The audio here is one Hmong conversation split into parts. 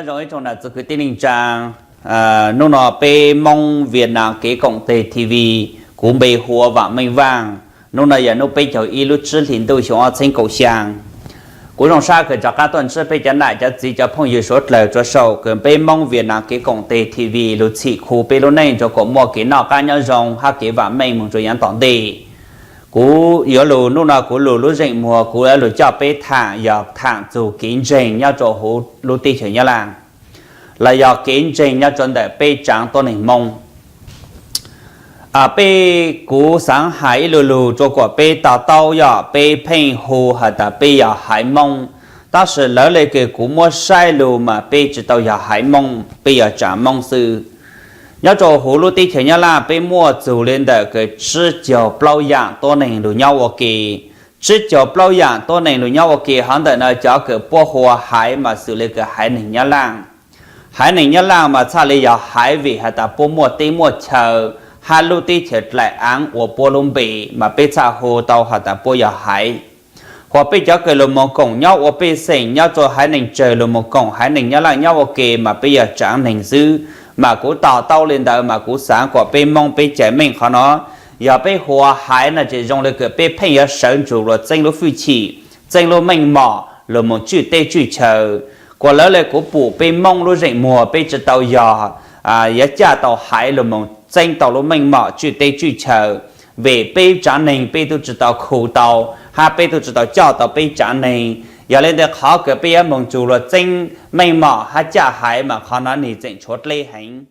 Zoo ib tsoom nam txiv kwv tij neej tsaa, hnub no peb Moob Viaj Nam kev koom tes T V, kuv npe hu ua Vam Meej Vaaj. Hnub no yog hnub peb caug ib lub tsib hlis ntuj xyoo ob txheeb kaum xyaa. Kuv zoo sab kawg rov qaab tuaj ntsib peb cov nam cov txiv cov phooj ywg suav dlawg rua saum kws peb Moob Viaj Nam kev koom tes T V lug txhim khu peb lub neej rua kuas muaj kev noj qaab nyob zoo hab kev vaam meej moog rua yaav tom ntej. Kuv yuav lug, hnub no kuv lug lub zeem muag kuv yuav lug coj peb thaam yog thaam txug kev ntseeg nyob rua huv lub teb chaws Nyab Laaj, los yog kev ntseeg nyob rua ntawm peb tsaav tuab neeg Moob. Peb, kuv xaav has ib lu lug rua kuas peb to taub, yog peb pheej hu has tas peb yog haiv Moob, tab sis lawv le kws kuv muab saib lug mas peb tsi tau yog haiv Moob, peb yog tsaav Moob xwb. Nyob rua huv lub teb chaws Nyab Laaj peb muaj txug le ntawm kws tsib caug plaub yaam tuab neeg lug nyob ua ke. Tsib caug plaub yaam tuab neeg lug nyob ua ke, hov ntawm no cov kws puab hu ua haiv mas xws le kws haiv neeg Nyab Laaj. Haiv neeg Nyab Laaj mas txhaj le yog haiv vim has tas puab muaj teb muaj chaw hab lub teb chaws dlaim aav ua puab lub npe, mas peb txhaj hu tau has tas puab yog haiv. Hos peb cov kws lug moog koom nyob ua pej xeem nyob rua haiv neeg tsawg lug moog koom haiv neeg Nyab Laaj nyob ua ke mas peb yog tsaav neeg xwb. Mas kuv to taub le ntawd mas kuv xaav kuas peb Moob peb cais meej qhov no. Yog peb hu ua haiv no tseem zoo le kws peb pheej yuav sawv ntsug lug txeeb lub fwj chim, txeeb lub meej mom lug moog tswj teb tswj chaw. Kuas lawv le kuv pum peb Moob lub zeem muag peb tsi tau yog yuav caj tau haiv lug moog txeeb tau lub meej mom tswj teb tswj chaw, vim peb tsaav neeg peb tub tsi tau khu tau, hab peb tub tsi tau coj tau peb tsaav neeg. Yog le ntawd qhov kws peb yuav moog ntsug lug txeeb meej mom hab caj haiv mas qhov no nwg tseem tshuav dleb heev.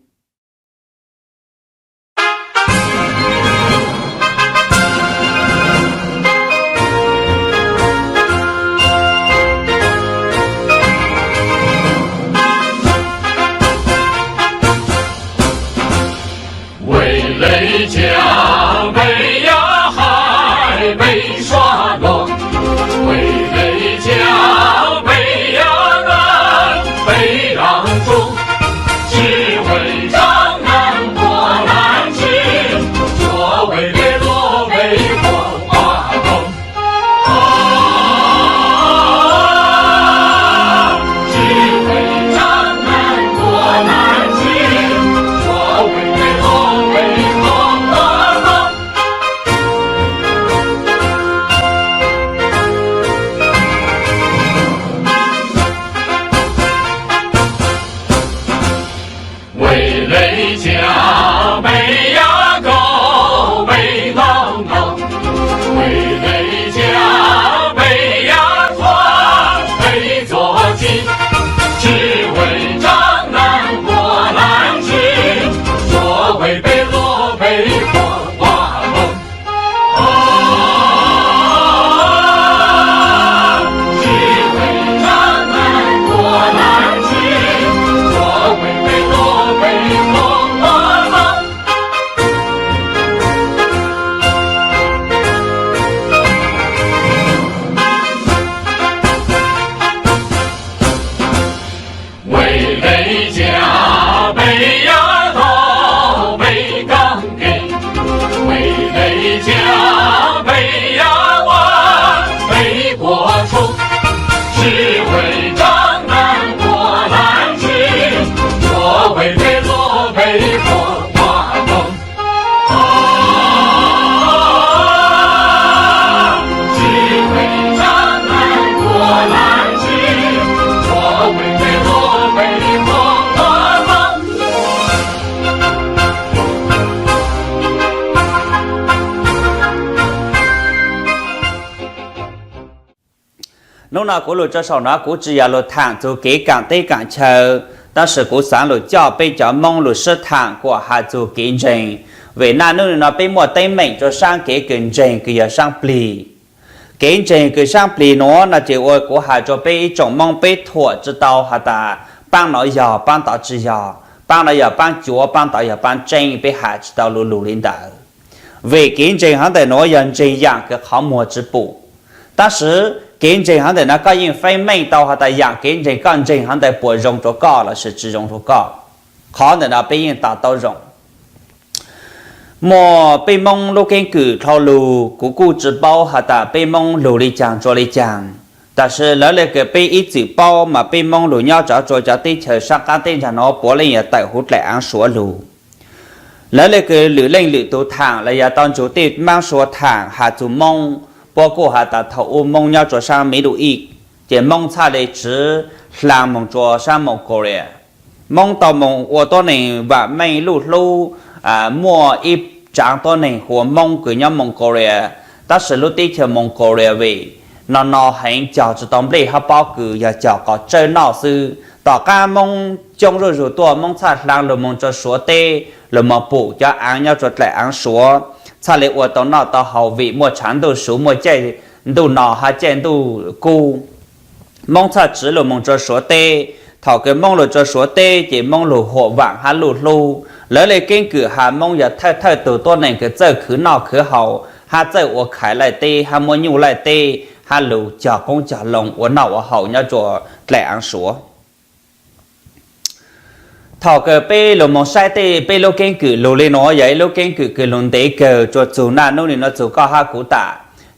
Hnub no kuv lug rua saum no kuv tsi yog lug thaam txug kev kaam teb kaam chaw, tab sis kuv xaav lug coj peb cov Moob lug sib thaam kuas has txug kev ntseeg. Vim naj nub no peb muaj teeb meem rua saab kev kws ntseeg kws yog saab plig. Kev ntseeg kws saab plig nuav no ces ua kuv has rua peb ib tsoom Moob peb thuam tsi tau has tas paab no yog paab tod tsi yog, paab no yog paab cuav paab tod yog paab tseeb, peb has tsi tau lu lug le ntawd. Vim kev ntseeg hov ntawm nuav yog ntseeg yaam kws qhov muag tsi pum. Tab sis kev ntseeg hov ntawm no koj yeej feeb meej tau has tas yaam kev ntseeg koj ntseeg hov ntawd puas zoo rua koj lossis tsi zoo rua koj. Qhov ntawm no peb yeej to taub zoo. Muaj peb Moob lub keeb kwm dlhau lug, kuv kuj tsi paub has tas peb Moob lug le caag tsua le caag. Tab sis lawv le kws peb ib txwm paub mas peb Moob lug nyob tsov rua cov teb chaws saab qaab teb ntsag nuav puav leej yog tawm huv dlaim aav Suav lug. Lawv le kws lwm leej lwm tug thaam los yog tau ntsug tej maab sua thaam has txug Moob, puab kuj has tas thaum u Moob nyob rua saab Middle East, ces Moob txhaj le tsiv hlaa moog rua saab Mongolia. Moob tau moog ua tuab neeg vaam meej luj hlub, muaj ib tsaav tuab neeg hu ua Moob kws nyob Mongolia, tab sis lub teb chaws Mongolia vim no no heev, cog tsi tau nplej hab pob kws, yog cog qos tsawb noj xwb. Tom qaab Moob coob zuj zug tuaj, Moob txhaj hlaa lug moog rua Suav teb, lug moog pum cov aav nyob rua dlaim aav Suav, txhaj le ua tau noj tau haus vim muaj tshaav ntuj suv, muaj caij ntuj no hab caij ntuj kub. Moob txhaj tsiv lug moog rua Suav teb. Thaum kws Moob lug rua Suav teb ces Moob lug huam vaam hab luj hlub. Lawv le keeb kwm has Moob yog thawj thawj tug tuab neeg kws txawj khwv noj khwv haus hab txawj ua khais laij teb hab muab nyuj laij teb hab lug cog qoob cog loo ua noj ua haus nyob rua dlaim aav Suav. Thaum kws peb lug moog saib tej peb lub keeb kwm lug le nuav yog ib lub keeb kwm kws lug ntev kawg rua txug naj nub ni nuav txug koj hab kuv tas.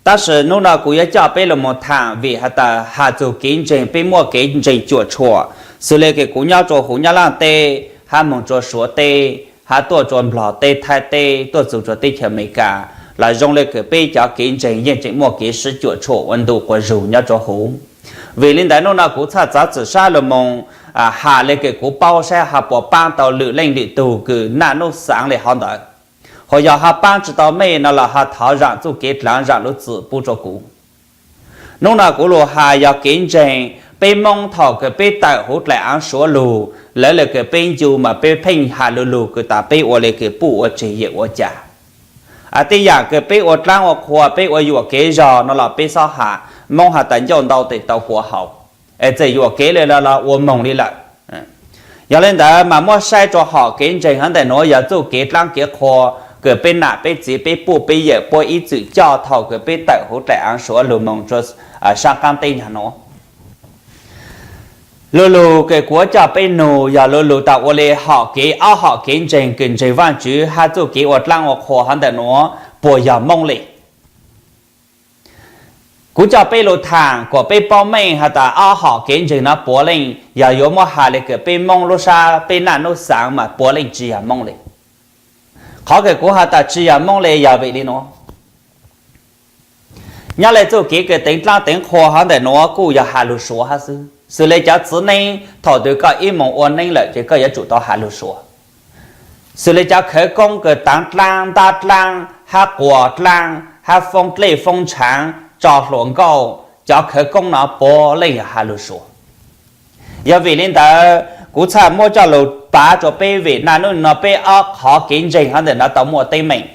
Tab sis nub no kuv yuav coj peb lug moog thaam vim has tas has txug kev ntseeg peb muaj kev ntseeg cuam tshuam, xws le kws kuv nyob rua huv Nyab Laj teb hab moog rua Suav teb hab tuaj rua Nplog teb, Thaib teb, tuaj txug rua teb chaws Amelikas los zoo le kws peb cov kev ntseeg yeej tseem muaj kev sib cuam tshuam ua ntu quas zug nyob rua huv. Vim le ntawd nub no kuv txhaj txav txim sab lug moog has le kws kuv paub saib has puas paab tau lwm leej lwm tug kws naj nub xaav le hov ntawd. Hos yog has paab tsi tau mej no los has thov zaam txuj kev dlaav zaam lub txim pub rua kuv. Nub no kuv lug has yog kev ntseeg peb Moob thaum kws peb tawm huv dlaim aav Suav lug, lawv le kws peb ncu mas peb pheej has lug lug kws tas peb ua le kws puj ua tseg yawm ua cas. Tej yaam kws peb ua dlaab ua qhua peb ua yuam kev zog no los peb xob has, Moob has tas ncauj ntau tes tau kua haus, es txawm yuam kev le los ua moog le lawm. Yog le ntawd mas muab saib rua hom kev ntseeg hov ntawm nuav yog txuj kev dlaab kev qhua kws peb nam peb txiv peb puj peb yawm puab ib txwm coj thaum kws peb tawm huv dlaim aav Suav lug moog rua saab qaab teb ntsag nuav. Lug lug kws kuv coj peb nug yog lug lug tas ua le hom kev ob hom kev ntseeg kws ntseeg Vaajtswv hab txuj kev ua dlaab ua qhua hov ntawm nuav puas yog Moob le. Kuv coj peb lug thaam kuas peb paub meej has tas ob hom kev ntseeg nuav puav leej yog yuav muab has le kws peb Moob lub sab peb naj nub xaav mas puav leej tsi yog Moob le. Qhov kws kuv has tas tsi yog Moob le yog vim le nuav. Nyob le txuj kev kws teev dlaab teev qhua hov ntawm nuav kuj yog has lug Suav hab xwb. Xws le cov txiv neeb thaum twg koj ib moos ua neeb lawm ces koj yuav tsum tau has lug Suav. Xws le cov khawv koob kws taav dlaab ntab dlaab hab quas dlaab hab foob dlej foob ntshaav tso hluas nkauj, cov khawv koob no puav leej yog has lug Suav. Yog vim le ntawd kuv txhaj muab coj lug pav rua peb vim naj nub no peb ob qhov kev ntseeg hov ntawm nuav tau muaj teeb meem.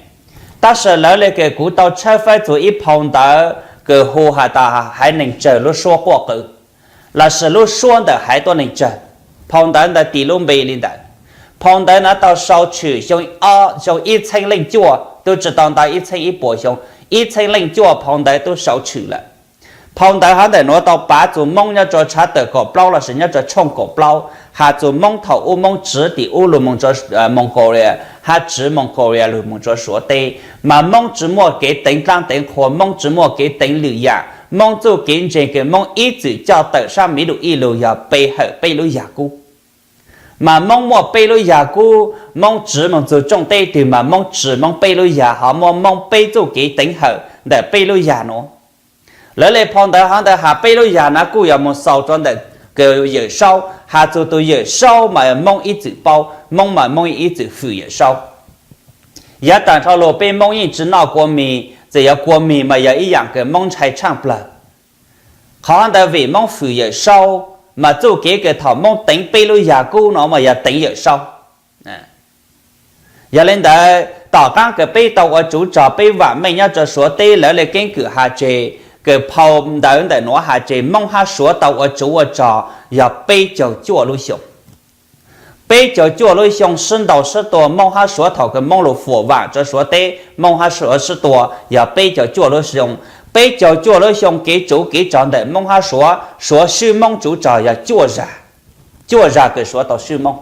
Tab sis lawv le kws kuv tau tshawb fawb txug ib phau ntawv kws hu has tas haiv neeg tsawg lub suab quaj qw, lossis lub suab ntawm haiv tuab neeg tsawg. Phau ntawv ntawd tis lub npe le ntawd. Phau ntawv nuav tau sau tshwm xyoo ib txheeb leej cuaj, tub tsi tau ntau ib txheeb ib puas xyoo, ib txheeb leej cuaj phau ntawv tub sau tshwm lawm. Phau ntawv hov ntawm nuav tau pav txug Moob nyob rua tshav tawm kaum plaub lossis nyob rua tshooj kaum plaub, has txug Moob thaum ub Moob tsiv tim ub lug moog rua Mongolia hab tsiv Mongolia lug moog rua Suav teb, mas Moob tsi muaj kev teev dlaab teev qhua, Moob tsi muaj kev teev lwm yaam. Moob txuj kev ntseeg kws Moob ib txwm coj tawm sab Middle East lug yog pe hawm peb lub yag kub. Mas Moob muaj peb lub yag kub, Moob tsiv moog txug tsooj teb twg mas Moob tsiv Moob peb lub yag, hov muaj Moob peb txuj kev teev hawm ntawm peb lub yag nuav. Lawv le phau ntawv hov ntawd has peb lub yag nuav kuj yog moog xaus rua ntawm kws Yawm Saub, has txug tug Yawm Saub mas Moob ib txwm paub, Moob mas Moob ib txwm fwm Yawm Saub. Yav taag dlhau lug peb Moob yeej tsi noj kua mis, txawm yog kua mis mas yog ib yaam kws Moob ntshai tshaaj plawg. Qhov ntawd vim Moob fwm Yawm Saub, mas txuj kev kws thaum Moob teev peb lub yag kub no mas yog teev Yawm Saub. Yog le ntawd tom qaab kws peb tau ua tsuv rog peb vaam meej nyob rua Suav teb, lawv le keeb kwm has tseg kws phau ntawv ntawm nuav has tseg Moob hab Suav tau ua tsuv ua rog yog peb caug cuaj lub xyoo. Peb caug cuaj lub xyoo sib ntaus sib tua, Moob hab Suav thaum kws Moob lug fuam vaam rua Suav teb, Moob hab Suav sib tua yog peb caug cuaj lub xyoo. Peb caug cuaj lub xyoo kev tsuv kev rog ntawm Moob hab Suav, Suav swb Moob tsuv rog yog cuaj zag kws Suav tau swb Moob.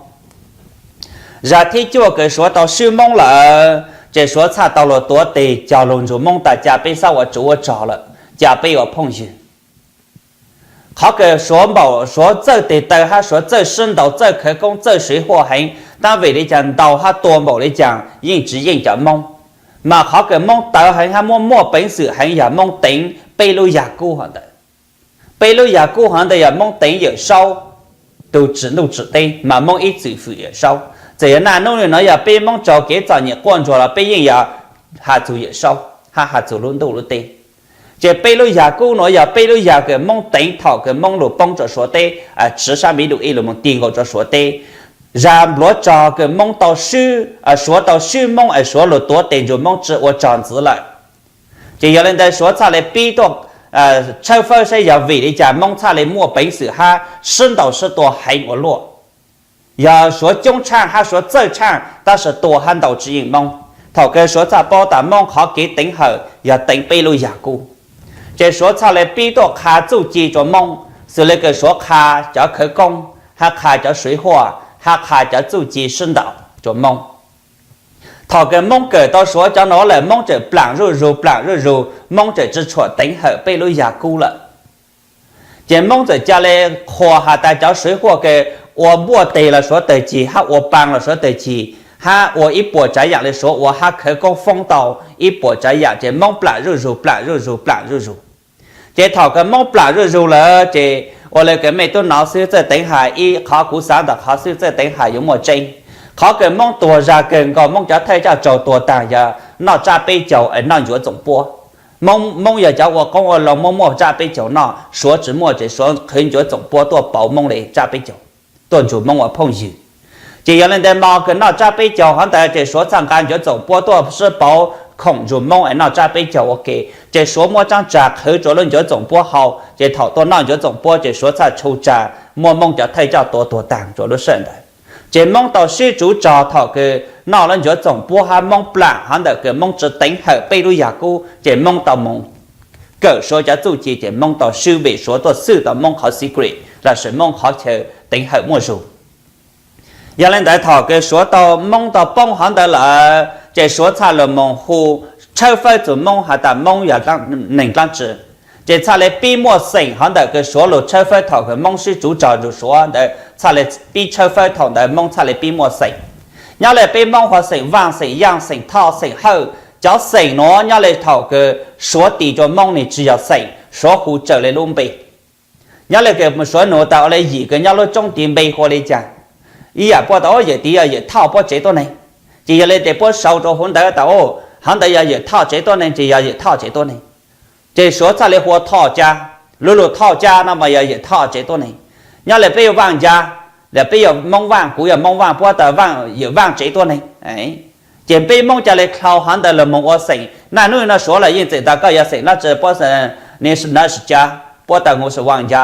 Zag thib cuaj kws Suav tau swb Moob lawm, ces Suav txhaj tau lug tuav teg cog lug nrug Moob tas ca peb xob ua tsuv ua rog lawm, ca peb ua phooj ywg. Qhov kws suav npaum suav txawj tes taw hab suav txawj sib ntaus txawj khawv koob txawj swv huaj heev, tab vim li cas ntaus hab tua npaum li cas yeej tsi yeej cov Moob. Mas qhov kws Moob tawv heev hab muaj muaj peev xwm heev yog Moob teev peb lub yag kub hov ntawd. Peb lub yag kub hov ntawd yog Moob teev Yawm Saub, tug tsim ntuj tsim teb mas Moob ib txwm fwm Yawm Saub. Txawm yog naj nub nua yog peb Moob tsaug kev txom nyem quaj ntsuag los peb yeej yog has txug Yawm Saub hab has txug lub ntuj lub teb. Ces peb lub yag kub nuav yog peb lub yag kws Moob teev thaum kws Moob lug poob rua suav teb, tsiv sab miv dum ib lug moog tig nkaus rua suav teb. Zag npluav tsog kws Moob tau swb, suav tau swb Moob es suav lug tuav tes nrug Moob tsi ua tsog ntxiv lawm. Ces yog le ntawd suav txhaj le pib tuaj tshawb fawb saib yog vim li cas Moob txhaj le muaj peev xwm hab sib ntaus sib tua heev ua luaj. Yog suav coob tshaaj hab suav txawj tshaaj tab sis tua hab ntaus tsi yeej Moob. Thaum kawg suav txhaj paub tas Moob qhov kev teev hawm yog teev peb lub yag kub. Ces suav txhaj le pib tuaj qha txuj ci rua Moob, xws le kws suav qha cov khawv koob hab qha cov swv huaj hab qha cov txuj ci sib ntaus rua Moob. Thaum kws Moob kawm tau suav cov nuav lawm Moob tseem plaam zuj zug plaam zuj zug, Moob tseem tsi tshuam teev hawm peb lub yag kub lawm. Ces Moob txawm ca le qhuas has tas cov swv huaj kws ua npuaj teg los suav tawg cig hab ua paa los suav tawg cig, hab ua ib puas tsaav yaam le suav ua hab khawv koob foob tau ib puas tsaav yaam ces Moob plaam zuj zug plaam zuj zug plaam zuj zug. Ces thaum kws Moob plaam zuj zug lawm ces ua le kws mej tub nov xwb txawj teev hais ib qhov kuv xaav ntawm qhov xwb txawj teev hais yuav muaj tseeb. Qhov kws Moob tuag zag kawg nkaus Moob cov thawj coj raug tuag taag yog noj tsab peb caug es noj ncuav txoom puab. Moob yog cov ua qoob ua loo Moob muaj tsab peb caug noj, suav tsi muaj ces suav qhwv ncuav txoom puab tuaj pauv Moob le tsab peb caug, tuaj nrug Moob ua phooj ywg. Ces yog le ntawd mo kws noj tsab peb caug hov ntawd ces suav txhaj nqa ncuav txoom puab tuaj sib pauv khoom nrug Moob es noj tsab peb caug ua ke. Ces suav muab tsaab tsag qhwv rua lub ncuav txoom puab hau ces thaum tuaj noj ncuav txoom puab ces suav txhaj tshu tsag muab Moob cov thawj coj tua tuag taag rua lub sij hawm ntawd. Ces Moob tau sib tsuv tsog thaum kws noj lub ncuav txoom puab hab Moob plaam hov ntawm kws Moob tsi teev hawm peb lub yag kub ces Moob tau moog kawm suav cov txuj ci ces Moob tau swb vim suav tuaj xwj tau Moob qhov secret lossis Moob qhov chaw teev hawm muaj zug. Yog le ntawd thaum kws suav tau Moob tau poob hov ntawd lawm ces suav txhaj lug moog hu tshawb fawb txug Moob has tas Moob yog neeg dlaab tsi. Ces txhaj le pib muaj xeem hov ntawm kws suav lug tshawb fawb thaum kws Moob sib tsuv tsog nrug suav ntawd txhaj le pib tshawb fawb thaum ntawd Moob txhaj le pib muaj xeem. Nyob le peb Moob hu xeem Vaaj xeem Yaaj xeem Thoj xeem Hawj, cov xeem nuav nyob le thaum kws suav tis rua Moob nwg tsi yog xeem, suav hu tsawg le lub npe. Nyob le kws suav nug tas ua le yim kws nyob lub tsoob tiv npe hu le caag, ib yaam puab tas yawm tiv yog yawm Thoj puab tsev tuab neeg. Ces yog le tes puab sau rua huv ntawd tas hov ntawd yog yawm Thoj tsev tuab neeg ces yog yawm Thoj tsev tuab neeg. Ces suav txhaj le hu Thoj Ca, lub lug Thoj Ca no mas yog yawm Thoj tsev tuab neeg. Nyob le peb yog Vaaj Ca, peb yog Moob Vaaj, kuv yog Moob Vaaj, puab tas yawm Vaaj tsev tuab neeg. Ces peb Moob ca le dlhau hov ntawd lug moog ua xeem. Naj nub no suav lawm yeej txeem tas koj yog xeem dlaab tsi, puab tas Nws Ca, puab tas Nws Vaaj Ca,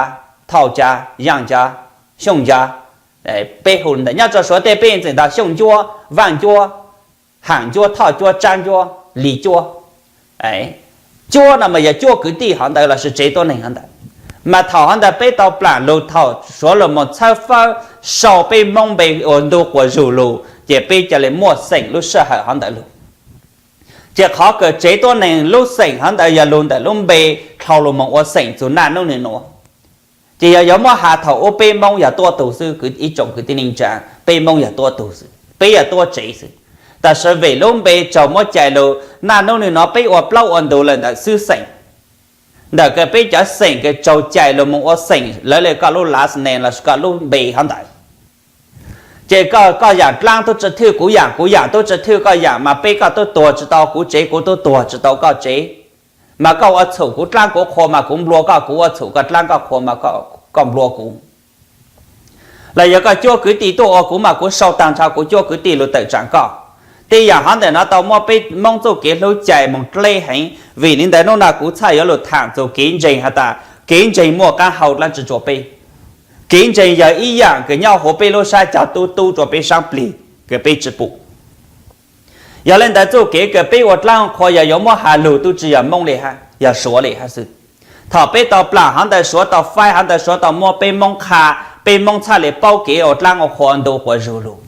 Thoj Ca, Yaaj Ca, Xyooj Ca. Peb hu ntawd nyob rua suav tej peb yeej txeem tas Xyooj Ncuab, Vaaj Ncuab, Haam Ncuab, Thoj Ncuab, Tsaab Ncuab, Lis Ncuab. Ncuab no mas yog cuab kwv tij hov ntawd lossis tsev tuab neeg hov ntawd. Mas thaum hov ntawd peb tau plaam lug thaum suav lug moog tshawb fawb sau peb Moob npe ua ntu quas zug lug ces peb ca le muaj xeem lub sij hawm hov ntawd lug. Ces qhov kws tsev tuab neeg lub xeem hov ntawd yog lug ntawm lub npe dlhau lug moog ua xeem txug naj nub nua. Ces yog yuav muab has thaum ub peb Moob yog tuab tug xwb, ib tsoom kwv tij neej tsaa, peb Moob yog tuab tug xwb, peb yog tuab tsev xwb. Tab sis vim lub npe tsaug muab cais lug, naj nub nua peb ua plaub ua ntug lawm ntawm xwb xeem. Ntawm kws peb cov xeem kws tsaug cais lug moog ua xeem lawv le koj lub last name lossis koj lub npe hov ntawd. Ces koj yaam dlaab tub tsi thwj kuv yaam, kuv yaam tub tsi thwj koj yaam, mas peb koj tub tuag tsi tau kuv tsev, kuv tub tuag tsi tau koj tsev. Mas koj ua txhum kuv dlaab kuv qhua mas kuv nplua koj, kuv ua txhum koj dlaab koj qhua mas koj nplua kuv. Los yog koj cuab kwv tij tuaj ua kuv mas kuv sau taag nrho kuv cuab kwv tij lug tawm tsaam koj. Tej yaam hov ntawm no tau muab peb Moob txuj kev hlub cais moog dleb heev, vim li ntawd nub no kuv txhaj yuav lug thaam txug kev ntseeg has tas kev ntseeg muaj qaab hau dlaab tsi rua peb. Kev ntseeg yog ib yaam kws nyob huv peb lub sab cog tub tub rua peb saab plig kws peb tsi pum. Yog le ntawd txuj kev kws peb ua dlaab qhua yog yuav muab has lug tub tsi yog Moob le hab, yog suav le hab xwb. Thaum peb tau plaam hov ntawd suav tau faib hov ntawd suav tau muab peb Moob qha, peb Moob txhaj le paub kev ua dlaab ua qhua ntu quas zug lug.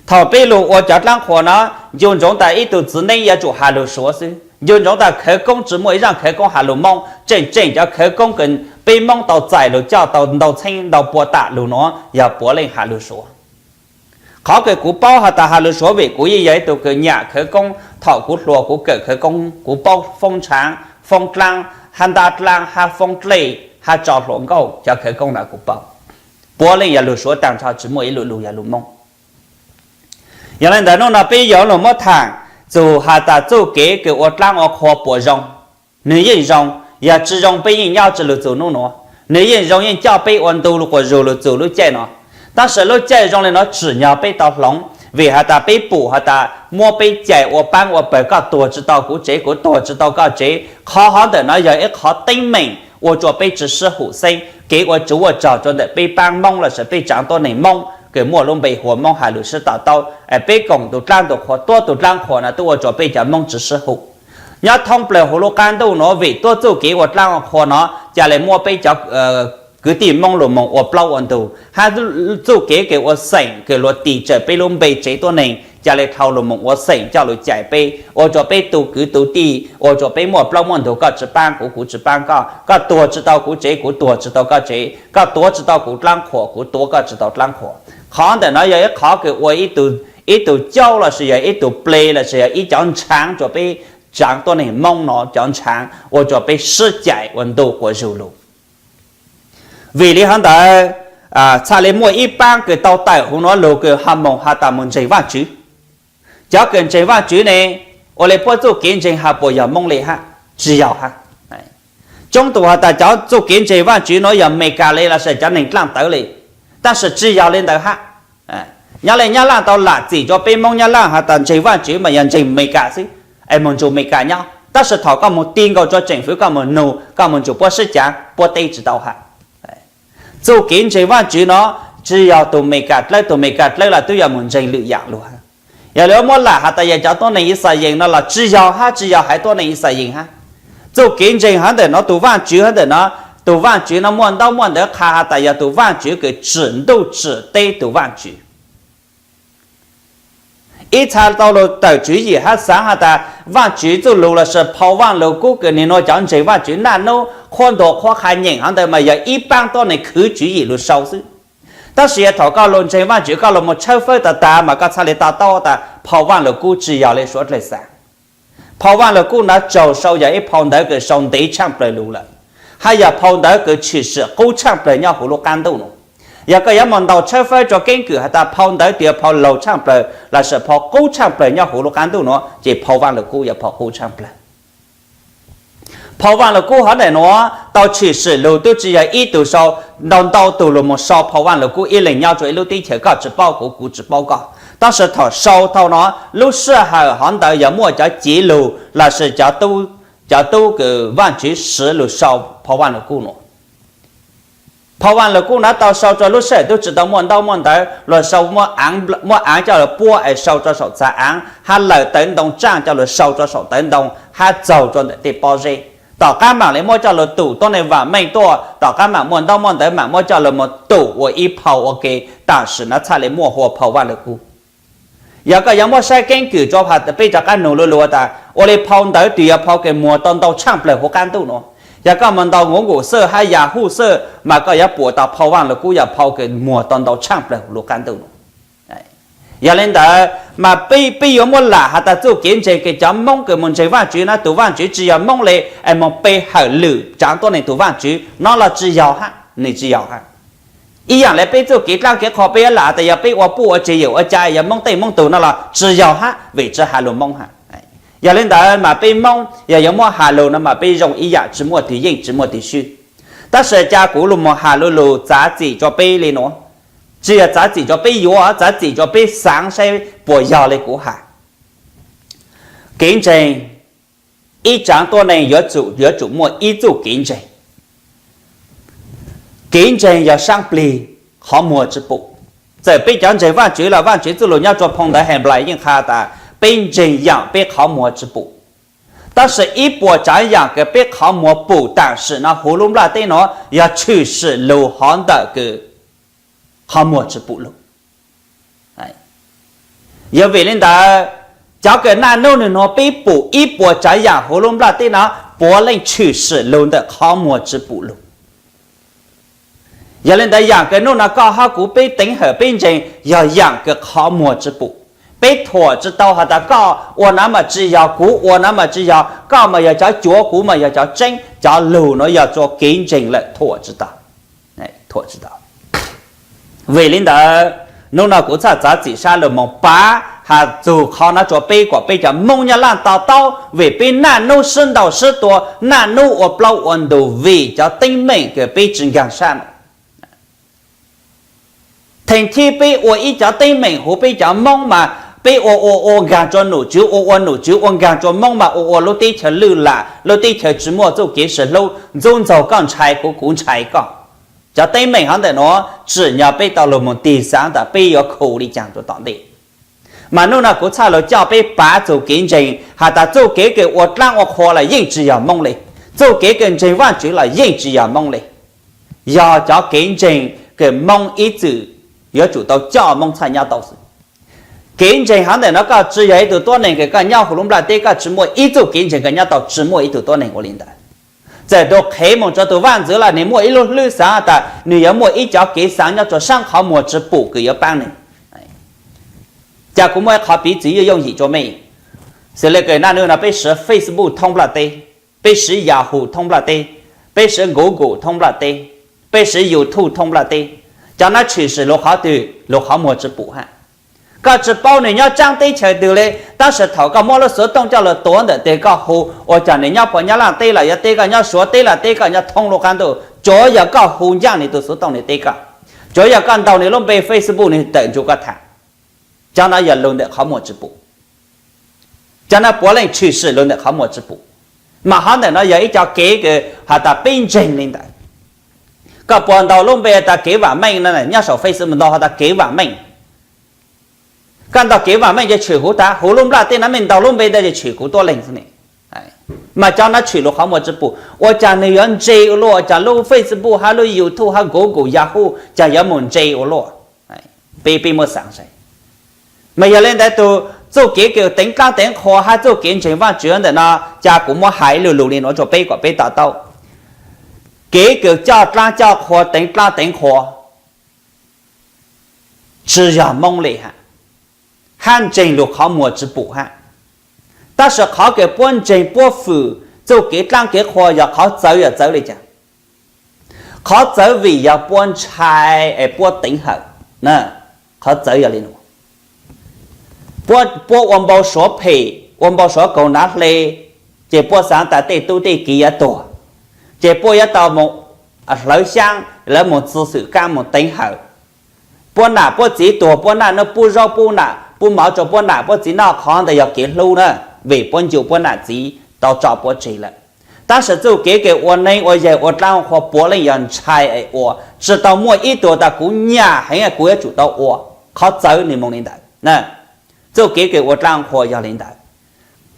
Thaum peb lug ua cov dlaab qhua no, ncu ntsoov tas ib tug txiv neeb yuav tsum has lug suav xwb, Nco ntsoov tas khawv koob tsis muaj ib zaaj khawv koob has lug Moob, tseem tseem cov khawv koob kws peb Moob tau txais lug coj tau ntau txheeb ntau pua tam lug nuav yog puav leej has lug Suav. Qhov kws kuv paub has tas has lug Suav vim kuv yeej yog ib tug kws nyam khawv koob, thaum kuv hluas kuv kawm khawv koob kuv paub foob ntshaav, foob dlaab, hab ntab dlaab, hab foob dlej, hab tso hluas nkauj, cov khawv koob ntawd kuv paub. Puav leej yog lug Suav taag nrho, tsis muaj ib lub lug yog lug Moob. Yog le ntawd nub no peb yuav lug muab thaam txug has tas txuj kev kws ua dlaab ua qhua puas zoo? Nwg yeej zoo, yog tsi zoo peb yeej nyob tsi lug txug nub nuav. Nwg yeej zoo yeej coj peb ua ntu lug quas zug lug txug lub caij no. Tab sis lub caij zoo le nuav tsim nyog peb tau hloov, vim has tas peb pum has tas muab peb cais ua paab ua pawg, koj tuag tsi tau kuv tsev, kuv tuag tsi tau koj tsev. Qhov hov ntawm no yog ib qhov teeb meem ua rua peb tsi sib hum xeeb. Kev ua tsuv ua rog rua ntawm peb paab Moob lossis peb tsaav tuab neeg Moob kws muaj lub npe hu ua Moob has lug sib to taub, peb koom tug dlaab tug qhua, tuab tug dlaab qhua no tub ua rua peb cov Moob tsi sib hum. Nyob thoob plawg huv lub qaab ntuj nuav vim tuab txuj kev ua dlaab ua qhua no ca le muab peb cov kwv tij Moob lug moog ua plaub ua ntug, hab txuj kev kws ua xeem kws luag tis tsawm peb lub npe tsev tuab neeg ca le dhau lug moog ua xeem coj lug cais peb, ua rua peb tu kwv tu tij, ua rua peb muaj plaub muaj ntug, koj tsi paab kuv, kuv tsi paab koj, koj tuag tsi tau kuv tsev, kuv tuag tsi tau koj tsev, koj tuav tsi tau kuv dlaab qhua, kuv tuav koj tsi tau dlaab qhua. Qhov ntawm no yog ib qhov kws ua ib tug caub lossis yog ib tug ple lossis yog ib cov ntshaav rua peb tsaav tuab neeg Moob no, cov ntshaav ua rua peb sib cais ua ntu quas zug lug. Vim le hov ntawd, txhaj le muaj ib paab kws tau tawm huv nuav lug kws ho moog has tas moog ntseeg Vaajtswv. Cov kws ntseeg Vaajtswv ne, ua le puab txuj kev ntseeg has puas yog Moob le hab? Tsi yog hab. Coob tug has tas cov txuj kev ntseeg Vaajtswv nuav yog Amelikas le lossis cov neeg dlaaj tawv le, tab sis tsi yog le ntawd hab. Nyob le Nyab Laaj tau lam txim rua peb Moob Nyab Laaj has tas ntseeg Vaajtswv mas yog ntseeg Amelikas xwb, es moog nrug Amelikas nyob, tab sis thaum koj moog ti nkaus rua tseem fwv, koj moog nug, koj moog nrug puab sib caav, puab teb tsi tau hab. Txuj kev ntseeg Vaajtswv no tsi yog tug Amelikas dlawb, tug Amelikas dlawb los tub yuav moog ntseeg lwm yaam lug hab. Yog le muab lam has tas yog cov tuab neeg Yixalayees no los tsi yog hab, tsi yog haiv tuab neeg Yixalayees hab. Txuj kev ntseeg hab ntawm no, tug Vaajtswv hab ntawm no, tug Vaajtswv no muaj ntaub muaj ntawv qha has tas yog tug Vaajtswv kws tsim ntuj tsim teb tug Vaajtswv. Ib txha tau lug tawm tswv yim hab xaav has tas Vaajtswv txuj lug lossis phau Vaaj Lug Kub kws nwg nua cov ntseeg Vaajtswv naj nub qhuab ntuas qhuab qha nyeem hov ntawd mas yog ib paab tuab neeg khwv tswv yim lug sau xwb. Tab sis yog thaum koj lug ntseeg Vaajtswv, koj lug moog tshawb fawb tag tag mas koj txhaj le to taub tas phau Vaaj Lug Kub tsi yog le suav dlawg xaav. Phau Vaaj Lug Kub no tsaug sau yog ib phau ntawv kws sau ntev tshaaj plawg lug lawm, hab yog phau ntawv kws tshwm sim qub tshaaj plawg nyob huv lub qaab ntuj nuav. Yog koj yuav moog ntaus tshawb fawb rua keeb kwm has tas phau ntawv twg yog phau laug tshaaj plawg lossis phau qub tshaaj plawg nyob huv lub qaab ntuj nuav, ces phau Vaaj Lug Kub yog phau qub tshaaj plawg. Phau Vaaj Lug Kub hov ntawm nuav tau tshwm sim lug tub tsi yog ib tug sau, ntau ntau tug lug moog sau phau Vaaj Lug Kub, ib leeg nyob rua ib lub teb chaws, koj tsi paub kuv, kuv tsi paub koj. Tab sis thaum sau tau no, lub sij hawm hov ntawd yog muaj cov cev lug lossis cov tub kws Vaajtswv siv lug sau phau Vaaj Lug Kub nuav. Phau Vaaj Lug Kub no tau sau rua lub sij hawm tub tsi tau muaj ntaub muaj ntawv, luag sau muab aav coj lug puab es sau rua saum txav aav, hab lawm tawv ntoo tsaaj coj lug sau rua saum tawv ntoo, hab txaug rua ntawm tej pob zeb. Tom qaab maam le muab coj lug tum tuab neeg vaam meej tuaj, tom qaab maam muaj ntaub muaj ntawv maam muab coj lug moog tum ua ib phau ua ke, tam sim no txhaj le muaj hu ua phau Vaaj Lug Kub. Yog koj yuav muab saib keeb kwm rua peb rov qaab nug lu lug tas ua le phau ntawv twg yog phau kws muag tau ntau tshaaj plawg huv qaab ntuj nuav. Yog koj moog ntaus Google search hab Yahoo search mas koj yuav pum tas phau Vaaj Lug Kub yog phau kws muag tau ntau tshaaj plawg huv lub qaab ntuj nuav. Yog le ntawd mas peb yuav muab lam has tas txuj kev ntseeg kws cov Moob kws moog ntseeg Vaajtswv no tug Vaajtswv tsi yog Moob le, es moog pe hawm lwm tsaav tuab neeg tug Vaajtswv no los tsi yog hab, nwg tsi yog hab. Ib yaam le peb txuj kev dlaab kev qhua peb yuav lam tas yog peb ua puj ua tseg yawm ua ca yog Moob tej Moob tug no los tsi yog hab, vim tsi has lug Moob hab. Yog le ntawd mas peb Moob yog yuav muab has lug no mas peb zoo ib yaam tsi muaj twg yeej tsi muaj twg swb. Tab sis ca kuv lug moog has lu lug txav txim rua peb le nuav, tsi yog txav txim rua peb yuav, txav txim rua peb xaav saib puas yog le kuv has. Kev ntseeg, ib tsaav tuab neeg yuav tsum muaj ib txuj kev ntseeg. Kev ntseeg yog saab plig, qhov muag tsi pum. Txawm peb cov ntseeg Vaajtswv los Vaajtswv txuj lug nyob rua phau ntawv Henplais yeej qha tas peb ntseeg yaam peb qhov muag tsi pum. Tab sis ib puas tsaav yaam kws peb qhov muag pum tam sim no huv lub nplaj teb nuav yog tshwm sim lug hov ntawm kws qhov muag tsi pum lug. Yog vim le ntawd, Cov kws naj nub nwg nua peb pum ib puas tsav yaam huv lub nplaj teb no, puav leej tshwm sim lug ntawm qhov muag tsi pum lug. Yog le ntawd yaam kws nub no koj hab kuv peb teev hawm peb ntseeg yog yaam kws qhov muag tsi pum. Peb thuam tsi tau has tas koj ua no mas tsi yog, kuv ua no mas tsi yog, koj mas yog cov cuav, kuv mas yog cov tseeb, cov lug nuav yog tsua kev ntseeg lawm, thuam tsi tau. Vim le ntawd, nub no kuv txhaj txav txim sab lug moog pav has txug qhov no tsua peb kuas peb cov Moob Nyab Laj to taub, vim peb naj nub sib ntaus sib tua, naj nub ua plaub ua ntug vim cov teeb meem kws peb tsi nkaag sab no. Theem thib peb ua ib cov teeb meem huv peb cov Moob mas peb ua ua ua nkaag tsua nom tswv, ua ua nom tswv ua nkaag tsua Moob mas ua ua lub teb chaws lwj lam, lub teb chaws tsi muaj txuj kev sib hlub, ntxub ntxaug koj ntshai kuv, kuv ntshai koj. Cov teeb meem hov ntawm nuav tsim nyog peb tau lug moog tig xaav tas peb yuav khu le caag rua tom ntej. Mas nub no kuv txhaj lug coj peb pav txuj kev ntseeg has tas txuj kev kws ua dlaab ua qhua los yeej tsi yog Moob le, txuj kev kws ntseeg Vaajtswv los yeej tsi yog Moob le. Yog cov kev ntseeg kws Moob ib txwm yuav tsum tau coj Moob txhaj nyob tau xwb. Kev ntseeg hov ntawm no koj tsi yog ib tug tuab neeg kws koj nyob huv lub nplaj teb koj tsi muaj ib txuj kev ntseeg koj nyob tau, tsi muaj ib tug tuab neeg ua le ntawd. Txawm tug qhev moog tsua tug vaaj ntxwv los nwg muaj ib lub hlwb xaav tas nwg yuav muaj ib cov kev xaav nyob tsua saab qhov muag tsi pum kws yuav paab nwg. Cas kuv muaj ib qhov piv txwv yooj yim tsua mej. Xws le kws naj nub no peb siv Facebook thoob nplaj teb, peb siv Yahoo thoob nplaj teb, peb siv Google thoob nplaj teb, peb siv YouTube thoob nplaj teb. Cov no tshwm sim lug qhov twg? Lug qhov muag tsi pum hab. Koj tsi paub nwg nyob tsaab teb chaws twg le, tab sis thaum koj muab lub xuv tooj coj lug tuav ntawm teg koj hu, ua caag nwg nyob puag Nyab Laj teb los yuav teb, koj nyob Suav teb los teb, koj nyob thoob lub qaab ntuj, tsuav yog koj hu ncaaj nwg tug xuv tooj nwg teb koj, tsuav yog koj ntaus nwg lub npe Facebook nwg tawm ntsug koj tham. Cov no yog lug ntawm qhov muag tsi pum. Cov no puav leej tshwm sim lug ntawm qhov muag tsi pum. Mas hov ntawm no yog ib co kev kws has tas peb ntseeg le ntawd. Koj puas ntaus lub npe tas Kev Vam Meej no nyob saum Facebook ntaus has tas Kev Vam Meej. Koj ntaus Kev Vam Meej ces tshwm huv tas huv lub nplaj teb no mej ntaus lub npe ntawd ces tshwm kuv tuab leeg xwb ne. Mas cov no tshwm lug qhov muag tsi pum, ua caag nwg yuav ntse ua luaj, ua caag lub Facebook hab lub YouTube hab Google Yahoo caag yuav moog ntse ua luaj. Peb, peb muab xaav saib. Mas yog le ntawd tug txuj kev kws teev dlaab teev qhua hab txuj kev ntseeg Vaajtswv ntawm no, cas kuv muab hais lu lug le nuav tsua peb kuas peb to taub. Kev kws coj dlaab coj qhua teev dlaab teev qhua tsi yog Moob le hab, hab ntseeg lug qhov muag tsi pum hab. Tab sis qhov kws puab ntseeg puab fwm txuj kev dlaab kev qhua yog qhov txawv yog txawv le caag? Qhov txawv vim yog puab ntshai es puab teev hawm. Qhov txawv yog le nuav. Puab, puab ua npau suav phem, ua npau suav kaug nav hle, ces puab xaav tas tej tub tej kiv yuav tuag, ces puab yuav tau moog hlawv xyaab, lawv moog txug xwm kaab moog teev hawm. Puab nam puab txiv tuag, puab naj nub pub zaub pub nam pub mov rua puab nam puab txiv noj, qhov ntawd yog kev hlub na, vim puab ncu puab nam txiv tau tso puab tseg lawm. Tab sis txuj kev kws ua neeb ua yaig ua dlaab ua qhua puav leej yog ntshai es ua, tsi tau muaj ib tug tas kuv nyam heev kuv yuav tsum tau ua. Qhov txawv nwg moog le ntawd. Txuj kev kws ua dlaab ua qhua yog le ntawd.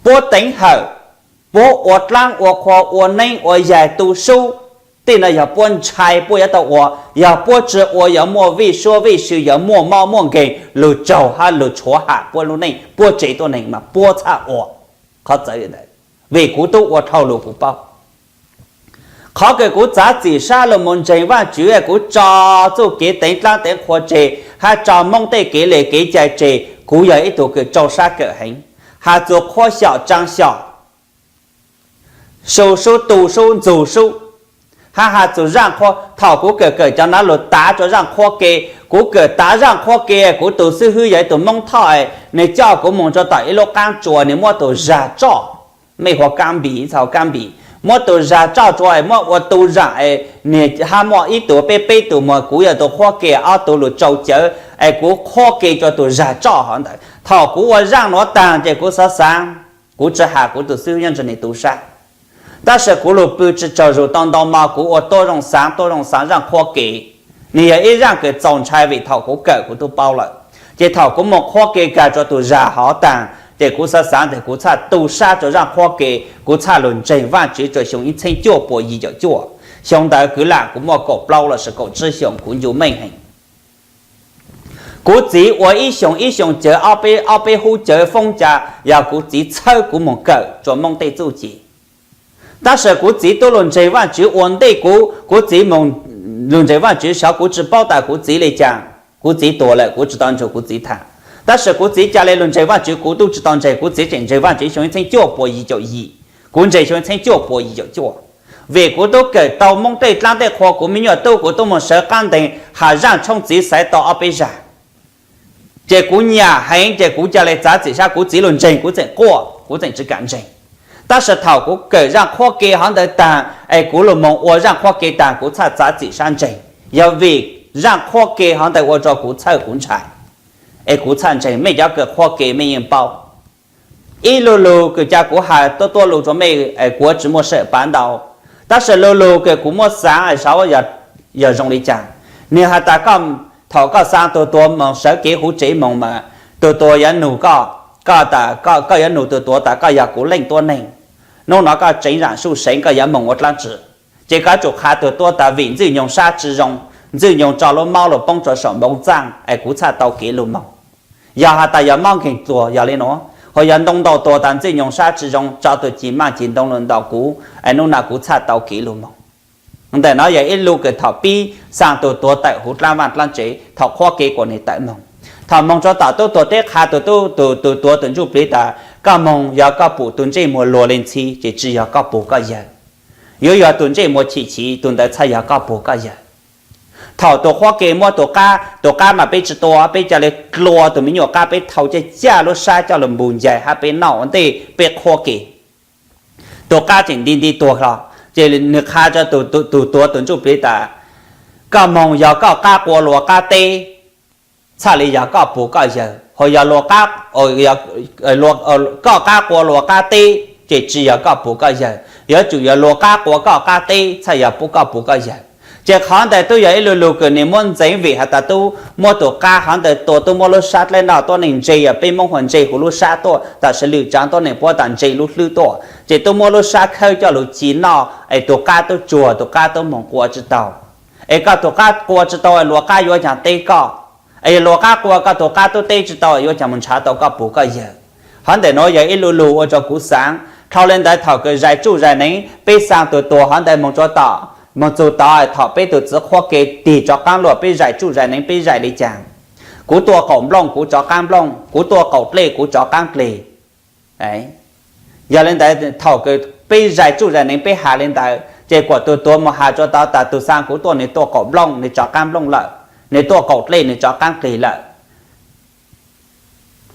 Puab teev hawm, puab ua dlaab ua qhua ua neeb ua yaig tu sub, tej no yog puab ntshai puab yuav tau ua, yog puab tsi ua yuav muaj vij suab vij sw, yuav muaj mob muaj nkeeg, lug tsaug hab lug tshuav ham puab lub neej, puab tsev tuab neeg, mas puab txhaj ua. Qhov txawv ntawd, vim kuv tub ua dhau lug kuv paub. Qhov kws kuv txav txim sab lug moog ntseeg Vaajtswv, kuv tso txuj kev teev dlaab teev qhua tseg hab tso Moob tej kev le kev cai tseg, kuv yog ib tug kws rau sab kawm heev, has txug qhuab xyaum tsaa xyaum, su sub tu sub ntxug sub, hab has txug zaaj qhuab. Thaum kuv kawm kawm cov nav lug tav rua zaaj qhuab ke, kuv kawm tav zaaj qhuab ke, kuv tug xib hwb yog ib tug Moob Thoj, nwg coj kuv moog rua tom ib lub qaab tsua, nwg muab tug zag tsoj, mej hu kaab npis, txhaj kaab npis, muab tug zag tsoj tsua es muab ua tu zaam es nwg hab muaj ib tug peb peb tug muag, kuv yog tug qhuab ke, ob tug lug tsau cawv es kuv qhuab ke rua tug zag tsoj hov ntawd. Thaum kuv ua zaaj nuav taag ces kuv xaav xaav, kuv tsi has kuv tug xib hwb nyob ntawm nwg tu sab. Tab sis kuv lug pw tsi tsaug zug tau ntau mo, kuv ua tuab zoo xaav tuab zoo xaav zaaj qhuab ke. Nwg yog ib zaaj kws txaus ntshai vim thaum kuv kawm kuv tub paub lawm. Ces thaum kuv moog qhuab ke kag rua tug zag hov taag ces kuv xaav xaav ntawm kuv txhaj tu sab rua zaaj qhuab ke, kuv txhaj lug ntseeg Vaajtswv rua xyoo ib txheeb cuaj puas yim caum cuaj. Xyoo ntawd kwv lam kuv muaj kaum plaub lossis kaum tsib xyoos, kuv ncu meej heev. Kuv txiv ua ib xyoos ib xyoos cawv, ob peb ob peb hub cawv foob cas yog kuv txiv txhawb kuv moog kawm rua Moob tej txuj ci. Tab sis kuv txiv tub lug ntseeg Vaajtswv ua ntej kuv, kuv txiv moog lug ntseeg Vaajtswv, xyov kuv tsi paub tas kuv txiv le caag. Kuv txiv tuag lawm, kuv tsi tau nrug kuv txiv tham. Tab sis kuv txiv ca le lug ntseeg Vaajtswv, kuv tub tsi tau ntseeg, kuv txiv tseem ntseeg Vaajtswv xyoo ib txheeb cuaj puas yim caum yim, kuv ntseeg xyoo ib txheeb cuaj puas yim caum cuaj. Vim kuv tub kawm tau Moob tej dlaab tej qhua, kuv me nyuam tub kuv tub moog sawv qaab nteeg has zaaj tshoob txiv xaiv tau ob peb zag. Ces kuv nyam heev, ces kuv ca le txav txim sab, kuv txiv lug ntseeg kuv tseem quaj, kuv tseem tsi kam ntseeg. Tab sis thaum kuv kawm zaaj qhuab ke hov ntawd taag es kuv lug moog ua zaaj qhuab ke taag, kuv txhaj txav txim sab ntseeg. Yog vim zaaj qhuab ke hov ntawd ua rua kuv txhawj kuv ntshai, es kuv txhaj ntseeg. Mej cov kws qhuab ke mej yeej paub, ib lu lug kws ca kuv has tuab tuab lug rua mej, kuv tsi muaj sij hawm pav ntau. Tab sis lu lug kws kuv muab xaav saib yog zoo li cas. Nwg has tas, thaum koj xaa tug tuag moog sawv kev huv tsev moog mas tug tuag yuav nug koj, koj tas, koj yuav nug tug tuag tas koj yog kuv leej tuab neeg, nub nua koj tseev zaam suj seev, koj yuav moog ua dlaab tsi? Ces koj tsum qha tug tuab tas vim Ntxwj Nyoog sab tsi zoo, Ntxwj Nyoog tso lub mob lug poob rua saum npoo txaaj es kuv txhaj tau kev lug moog. Yog has tas yog mob nkeeg tuag yog le nuav, ho yog ntoo ntau tuag tas Ntxwj Nyoog sab tsi zoo, tso tug ci maaj ci ntoo lug ntaus kuv es nub nua kuv txhaj tau kev lug moog. Ntawm no yog ib lu kws thaum pib xaa tug tuag tawm huv dlaab vaaj dlaab tsev, thaum qhuab ke kuas nwg tawm moog. Thaum moog rua tom tub tuag teb qha tug tub, tug tuag tug ntsuj plig tas koj moog yog koj pum tug ntsej muag luag le ntxhi ces tsi yog koj pug koj yawg. Yuav yog tug ntsej muag chim chim, tug ntawd txhaj yog koj pug koj yawg. Thaum tug qhuab ke muab tug qab, tug qab mas peb tsi tua, peb ca le dlua tug me nyuam qab, peb thau caj caj lub sab coj lug npug ncaig hab peb noj ua ntej peb qhuab ke. Tug qab tseem nti nti tuag hlo, ces nwg qha rua tug tuag tug ntsuj plig tas koj moog yog koj qab qua luag qab teb, txhaj le yog koj pug koj yawg. Ho yog luag, koj qab qua luag qab teb ces tsi yog koj pug koj yawg, yuav tsum yog luag qab qua koj qab teb txhaj yog pub koj pug koj yawg. Ces qhov ntawd tub yog ib lu lug kws nwg muab ntxeev vim has tas tub muab tug qab hov ntawd tua, tub muab lub sab dleb noj tuab neeg ntse, yog peb Moob hu ntse huv lub sab tuaj, tam sis lwm tsav tuab neeg puab tas ntse lub hlwb tuaj, ces tub muab lub sab khawb coj lug ci noj es tug qab tub tsuag, tug qab tub moog qua tsi tau. Es koj tug qab qua tsi tau es luag qab yuav caag teb koj? Es yog luag qab qua koj tug qab tub teb tsi tau yuav caag moog nrhav tau koj pug koj yawg? Hov ntawm nuav yog ib lu lug ua rua kuv xaav. Dlhau le ntawd thaum kws zais tsuj zais neev peb xaa tug tuag hov ntawd moog rua tom, moog txug tod thaum peb tug txiv qhuab ke tig tsov qaab luag peb zais tsuj zais neev peb zais le caag? Kuv tuaj qaum nplooj kuv tsov qaab nplooj, kuv tuaj qaum dlej kuv tsov qaab dlej. Yog le ntawd thaum kws peb zais tsuj zais neev peb has le ntawd ces kuas tug tuag moog has rua tod tas tug xaa kuv tuaj nwg tuaj qaum nplooj nwg tsov qaab nplooj lawm, nwg tuaj qaum dlej nwg tsov qaab dlej lawm.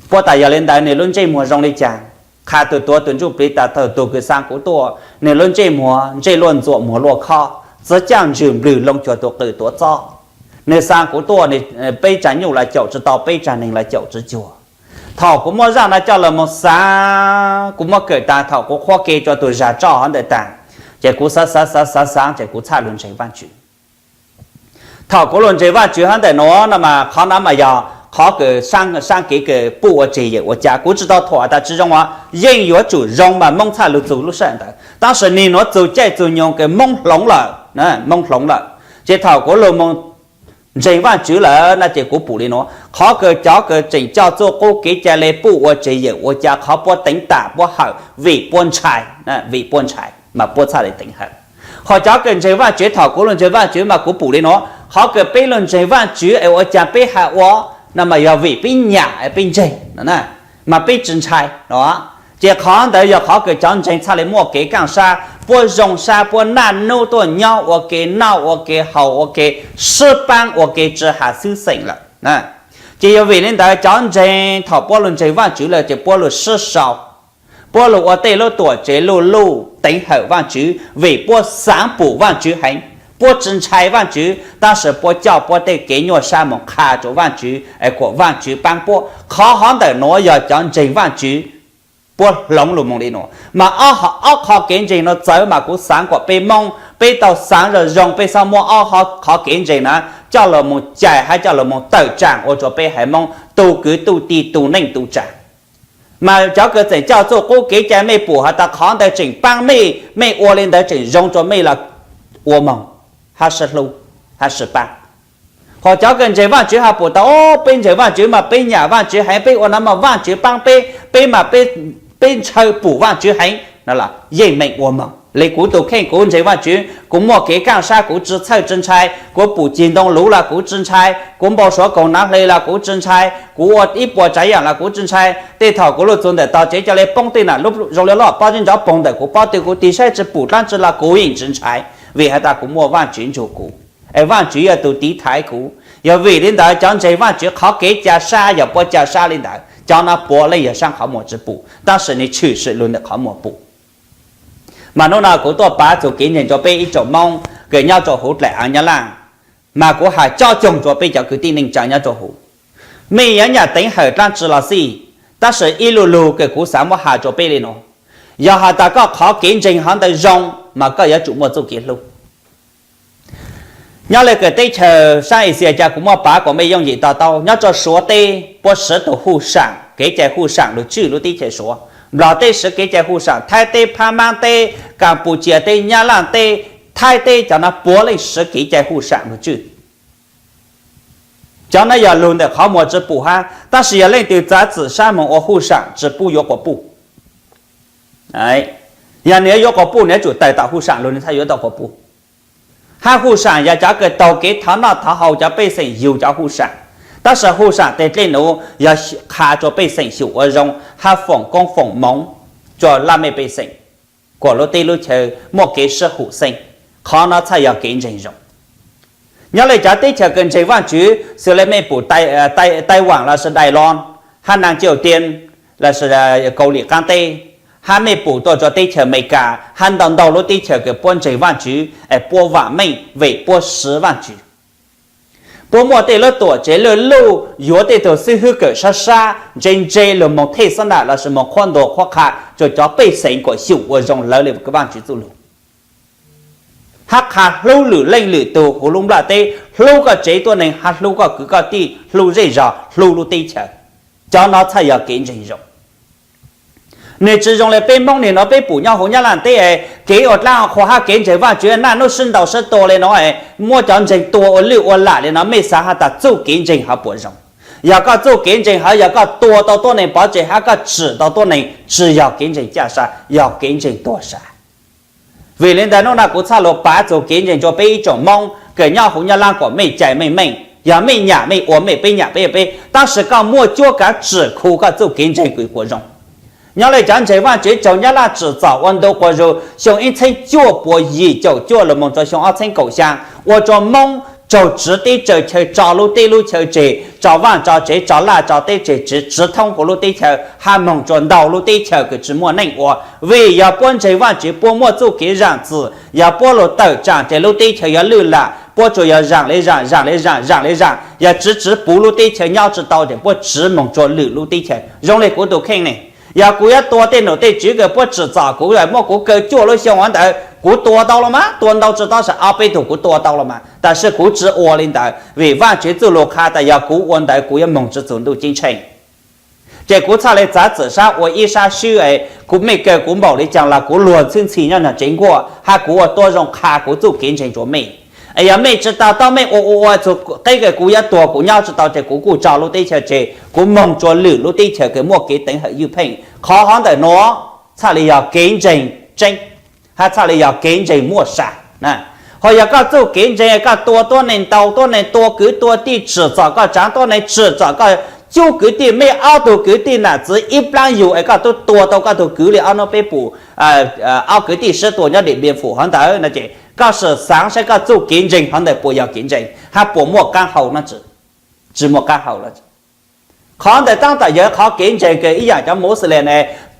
Puab tas yog le ntawd nwg lub ntsej muag zoo le caag? Qha tug tuag tug ntsuj plig tas thaum tug kws xaa kuv tuaj nwg lub ntsej muag ntsej luaj ntxuam muag luaj khob, txiv caaj ntswg nplwg loo cuag tug qws tuav txob. Nwg xaa kuv tuaj nwg peb tsaag nyuj los caum tsi tau, peb tsaag neeg los caum tsi cuag. Thaum kuv muab zaaj no coj lug moog xaav, kuv muab kawm taag thaum kuv qhuab ke rua tug zag tsoj hov ntawd taag, ces kuv xaav xaav xaav xaav xaav ces kuv txhaj lug ntseeg Vaajtswv. Thaum kuv lug ntseeg Vaajtswv hov ntawm nuav no mas qhov no mas yog qhov kws saab kev kws puj ua tseg yawm ua ca, kuv tsi tau thuam tas tsi zoo os, yeej yuav tsum zoo mas Moob txhaj lug txug lub sij hawm ntawd. Tab sis nwg nuav txug caij txug nyoog kws Moob hloov lawm, Moob hloov lawm. Ces thaum kuv lug moog ntseeg Vaajtswv lawm no ces kuv pum le nuav, qhov kws cov kws tseem coj txuj qub kev cai le puj ua tseg yawm ua ca, qhov puab teev tam puab hawm vim puab ntshai, vim puab ntshai mas puab txhaj le teev hawm. Ho cov kws ntseeg Vaajtswv, thaum kuv lug ntseeg Vaajtswv mas kuv pum le nuav, qhov kws peb lug ntseeg Vaajtswv es ua caag peb has ua no mas yog vim peb nyam peb ntseeg mas peb tsi ntshai no. Ces qhov ntawd yog qhov kws cov ntseeg txhaj le muaj kev kaaj sab, puab zoo sab, puab naj nub tuaj nyob ua ke, noj ua ke, haus ua ke, sib paab ua ke tsi has xwb xeem lawm. Ces yog vim le ntawd cov ntseeg thaum puab lug ntseeg Vaajtswv lawm ces puab lug sib sau, puab lug ua tej lub tuam tsev luj luj teev hawm Vaajtswv vim puab xaav pum Vaajtswv heev. Puab tsi ntshai Vaajtswv tab sis puab coj puab tej kev nyuaj sab moog qha rua Vaajtswv es kuas Vaajtswv paab puab. Qhov hov ntawm nuav yog cov ntseeg Vaajtswv puab hloov lug moog le nuav. Mas ob qhov kev ntseeg nuav txawv mas kuv xaav kuas peb Moob peb tau xaav zoo zoo, peb xob muab ob qhov kev ntseeg na coj lug moog cais hab coj lug moog tawm tsaam ua rua peb haiv Moob tu kwv tu tij tu neej tu tsaam. Mas cov kws tseem coj txuj qub kev cai mej pum has tas qhov ntawd tseem paab mej, mej ua le ntawd tseem zoo rua mej los ua moog, hab sib hlub, hab sib paab. Ho cov kws ntseeg Vaajtswv has pum tas, peb ntseeg Vaajtswv mas peb nyam Vaajtswv heev, peb ua no mas Vaajtswv paab peb, peb mas peb ntshaw pum Vaajtswv heev no los yeej meem ua moog. Le kuv tus kheej, kuv ntseeg Vaajtswv, kuv muaj kev kaaj sab, kuv tsi txhawj tsi ntshai, kuv pum cig ntoo luv los kuv tsi ntshai, kuv npau suav koog nav hle los kuv tsi ntshai, kuv ua ib puas tsaav yaam los kuv tsi ntshai. Tej thaum kuv lug txug ntawm tog tsev ca le poob tej nam lub zoo le loj pob zeb nrov poog ntawm kuv pob tw, kuv tig saib tsi pum dlaab tsi los kuv yeej tsi ntshai, vim has tas kuv muaj Vaajtswv nrug kuv, es Vaajtswv yog tus tiv thaiv kuv. Yog vim li ntawd cov ntseeg Vaajtswv qhov kev ca sab yog puab ca sab li ntawd, cov no puav leej yog saab qhov muag tsi pum, tab sis nwg tshwm sim lug ntawm qhov muag pum. Mas nub no kuv tuaj pav txug kev ntseeg rua peb ib tsoom Moob kws nyob rua huv dlaim aav Nyab Laaj, mas kuv has cob coog rua peb cov kwv tij neej tsaa nyob rua huv. Mej yuav nyam teev hawm dlaab tsi los xij, tab sis ib lu lug kws kuv xaav muab has rua peb le nuav, yog has tas koj qhov kev ntseeg hov ntawd zoo, mas koj yuav tsum muaj txuj kev hlub. Nyob le kws teb chaws saab Asia ca kuv muab pav kuas mej yooj yim to taub, nyob rua Suav teb puab siv tug hu saam, kev cai hu saam lug tswj lub teb chaws Suav. Nplog teb siv kev cai hu saam, Thaib teb, Phab Maab teb, Kapucia teb, Nyab Laaj teb, Thaib teb, cov no puav leej siv kev cai hu saam lug tswj. Cov no yog lug ntawm qhov muag tsi pum hab, tab sis yog leej twg txav txim sab moog ua hu saam tsi pub yuav quas puj. Yog nwg yuav yuav quas puj nwg yuav tsum tawm tom hu saam lug nwg txhaj yuav tau quas puj. Hab hu saam yog cov kws taug kev thov noj thov haus cov pej xeem yug cov hu saam. Tab sis hu saam teg dlej nuav yog qha rua pej xeem xyum ua zoo hab foom koob foom moov rua laj mej pej xeem, kuas lub teb lub chaw muaj kev sib hum xeeb. Qhov no txhaj yog kev ntseeg zoo. Nyob le cov teb chaws kws ntseeg Vaajtswv xws le mej pum Taiwan lossis Dailon, hab Nam Ciu Tias lossis Kaus Lim Qaab Teb, hab mej pum tuaj rua teb chaws Amelikas hab ntau ntau lub teb chaws kws puab ntseeg Vaajtswv es puab vaam meej vim puab siv Vaajtswv. Puab muaj tej lub tuam tsev lwj luj yuav tej tug xib hwb kawm sab sab ntse ntse lug moog thej xab nam lossis moog qhuab ntuas qhuab qha rua cov pej xeem kuas xyum ua zoo lawv le Vaajtswv txuj lug, hab qha hlub lwm leej lwm tug huv lub nplaj teb, hlub koj tsev tuab neeg hab hlub koj kwv koj tij, hlub zej zog, hlub lub teb chaws. Cov no txhaj yog kev ntseeg zoo. Nwg tsi zoo le peb Moob nwg nuav peb pum nyob huv Nyab Laaj teb, kev ua dlaab qhua hab kev ntseeg Vaajtswv naj nub sib ntaus sib tua le nuav, muab cov ntseeg tua ua lwj ua lam le nuav, mej xaav has tas txuj kev ntseeg hov puas zoo? Yog koj txuj kev ntseeg hov yog koj tua tau tuab neeg pov tseg hab koj tsim tau tuab neeg, tsi yog kev ntseeg caj sa, yog kev ntseeg tuag sa. Vim le ntawd nub no kuv txhaj lug pav txug kev ntseeg rua peb ib tsoom Moob kws nyob huv Nyab Laaj kuas mej cai mej meej, yog mej nyam mej ua mej, peb nyam peb ua peb, tab sis koj muaj cuab kav tsim khu koj txuj kev ntseeg kws puas zoo. Nyob le cov ntseeg Vaajtswv tsaug Nyab Laaj tsim txom ua ntu quas zug xyoo ib txheeb cuaj puas yim caum cuaj lug moog rua xyoo ob txheeb kaum xyaa, ua rua Moob tsaug tsiv teb tsaug chaw, tso lub teb lub chaw tseg, tso vaaj tso tsev, tso laj tso teb tseg, tsiv tsiv thoob huv lub teb chaws hab moog rua ntau lub teb chaws kws tsi muaj neej ua. Vim yog puab ntseeg Vaajtswv, puab muaj txuj kev zaam txim, yog puab lug tawm tsaam ces lub teb chaws yuav lwj lam, puab tsuas yog zaam le zaam, zaam le zaam, zaam le zaam, yog tsiv tsiv puv lub teb chaws nyob tsi tau ces puab tsiv moog rua lwm lub teb chaws. Zoo le kuv tus kheej ne, yog kuv yuav tua tej nom tej tswv kws puab tsim txom kuv, muab kuv kaw cuaj lub xyoo ntawd, kuv tua tau los mas, tua ntau tsi tau, ob peb tug kuv tua tau los mas, tab sis kuv tsi ua le ntawd vim Vaajtswv txuj lug qha tas yog kuv ua ntawd kuv yuav moog tsi txug ntuj ceeb tsheej. Ces kuv txhaj le txav txim sab ua ib sab swb, kuv mej kaw kuv npaum le caag los kuv luag ntxhi ntxhi nyob nraag tsev nkuaj, hab kuv ua tuab zoo qha kuv txuj kev ntseeg rua mej. Es yog mej tsi to taub, mej ua ua ua txug qeb kws kuv yuav tuag kuv nyob tsi tau ces kuv kuj tso lub teb chaws tseg, kuv moog rua lwm lub teb chaws kws muaj kev teev hawm ywj pheej. Qhov hov ntawm nuav txhaj le yog kev ntseeg tseeb, hab txhaj le yog kev ntseeg muaj sa. Ho yog koj txuj kev ntseeg koj tua tuab neeg, ntaus tuab neeg, tua kwv tua tij, tsim txom koj tsaav tuab neeg, tsim txom koj cub kwv tij, mej ob tug kwv tij nam txiv ib plaab yug es koj tub tua tau koj tug kwv le ob nub peb pum ob kwv tij sib tua nyob Diem Npia Fum hov ntawd no ces koj sim xaav saib koj txuj kev ntseeg hov ntawd puas yog kev ntseeg hab puas muaj qaab hau, tsi muaj qaab hau. Qhov ntawd taab tom yog qhov kev ntseeg kws ib yaam cov Muslim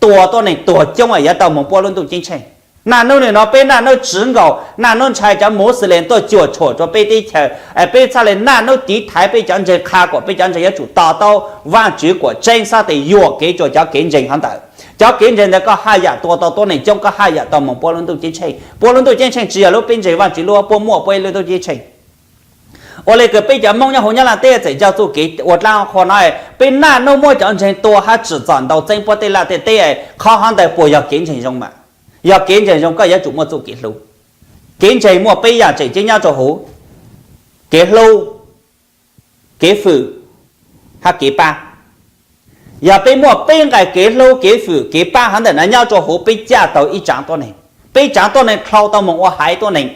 tua tuab neeg tuag coob yuav tau moog puab lub ntuj ceeb tsheej. Naj nub nwg nuav peb naj nub tsiv nkaus, naj nub ntshai cov Muslim tuaj cuam tshuam rua peb teb chaws, es peb txhaj le naj nub tiv thaiv peb cov ntseeg, qha kuas peb cov ntseeg yuav tsum to taub Vaajtswv kuas tseeb, xav tes yuam kev rua cov kev ntseeg hov ntawd. Cov kev ntseeg ntawd koj haj yam tua tau tuab neeg coob, koj haj yam tau moog puab lub ntuj ceeb tsheej. Puab lub ntuj ceeb tsheej tsi yog lub peb ntseeg Vaajtswv lub, puab muaj puab ib lub ntuj ceeb tsheej. Ua le kws peb cov Moob nyob huv Nyab Laaj teb txawm coj txuj kev ua dlaab qhua no, peb naj nub muab cov ntseeg tua hab tsim txom ntaus txeeb puab tej laj tej teb, qhov hov ntawd puas yog kev ntseeg zoo mas? Yog kev ntseeg zoo koj yuav tsum muaj txuj kev hlub. Kev ntseeg muaj peb yaam tseem ceeb nyob rua huv: kev hlub, kev fwm hab kev paab. Yog peb muaj peb nqai kev hlub, kev fwm, kev paab hov ntawm no nyob rua huv, peb caj tau ib tsaav tuab neeg, peb tsaav tuab neeg dlhau tau moog ua haiv tuab neeg.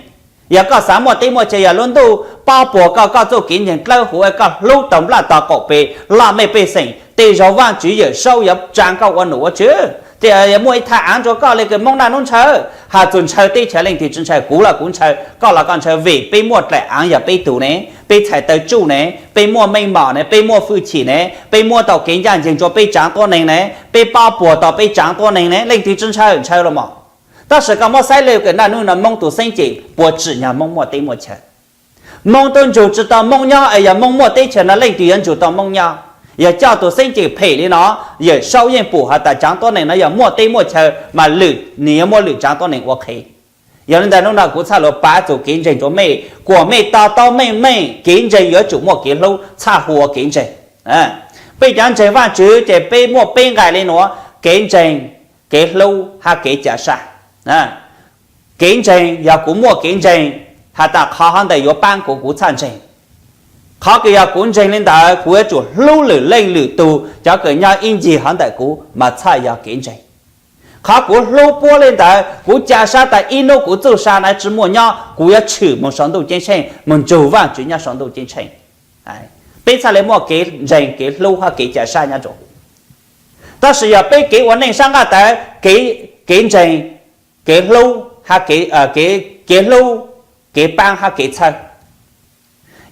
Yog koj xaav muaj teb muaj chaw, yog lub ntuj paub puag koj, koj txuj kev ntseeg dlawb huv, koj hlub tau nplaj tog qaum pes laj mej pej xeem, tej zaug Vaajtswv Yawm Saub yuav tsaa koj ua num ua tswv. Tej yuav muaj ib thaj aav rua koj le kws Moob naj nub ntshaw, has txug ntshaw teb chaws leej twg tsi ntshaw, kuv los kuv ntshaw, koj los koj ntshaw, vim peb muaj dlaim aav yog peb tug ne, peb txhais taw tsuj ne, peb muaj meej mom ne, peb muaj fwj chim ne, peb muab tau kev ncaaj nceeg rua peb tsaav tuab neeg ne, peb paub puag tau peb tsaav tuab neeg ne, leej twg tsi ntshaw, ntshaw los mas. Tab sis koj muab saib le kws naj nub no Moob tug xeeb ceem puas tsim nyog Moob muaj teb muaj chaw? Moob tub nrug tsi tau Moob nyob, es yog Moob muaj teb chaws no leej twg yuav nrug tau Moob nyob? Yog coj tug xeeb ceem phem le no, Yawm Saub yeej pum has tas tsaav tuab neeg no yog muaj teb muaj chaw mas lwm, nwg yuav muab lwm tsaav tuab neeg ua qhev. Yog le ntawd nub no kuv txhaj lug pav txug kev ntseeg rua mej, kuas mej to taub meej meej, kev ntseeg yuav tsum muaj kev hlub txhaj hu ua kev ntseeg. Peb cov ntseeg Vaajtswv ces peb muaj peb nqai le nuav, kev ntseeg, kev hlub hab kev ca sab. Kev ntseeg yog kuv muaj kev ntseeg has tas qhov hov ntawm yuav paab kuv, kuv txhaj ntseeg. Qhov kws yog kuv ntseeg le ntawd kuv yuav tsum hlub lwm leej lwm tug cov kws nyob ib ncig hov ntawm kuv mas txhaj yog kev ntseeg. Qhov kuv hlub puab le ntawd kuv ca sab tas ib nub kuv txuj sa na tsi muaj nyob, kuv yuav tshwm moog sau ntuj ceeb tsheej, moog nrug Vaajtswv nyob sau ntuj ceeb tsheej. Peb txhaj le muaj kev ntseeg, kev hlub hab kev ca sab nyob rua huv. Tab sis yog peb kev ua neej sab nqaj tawv, kev ntseeg, kev hlub, kev hlub, kev paab hab kev txhawb.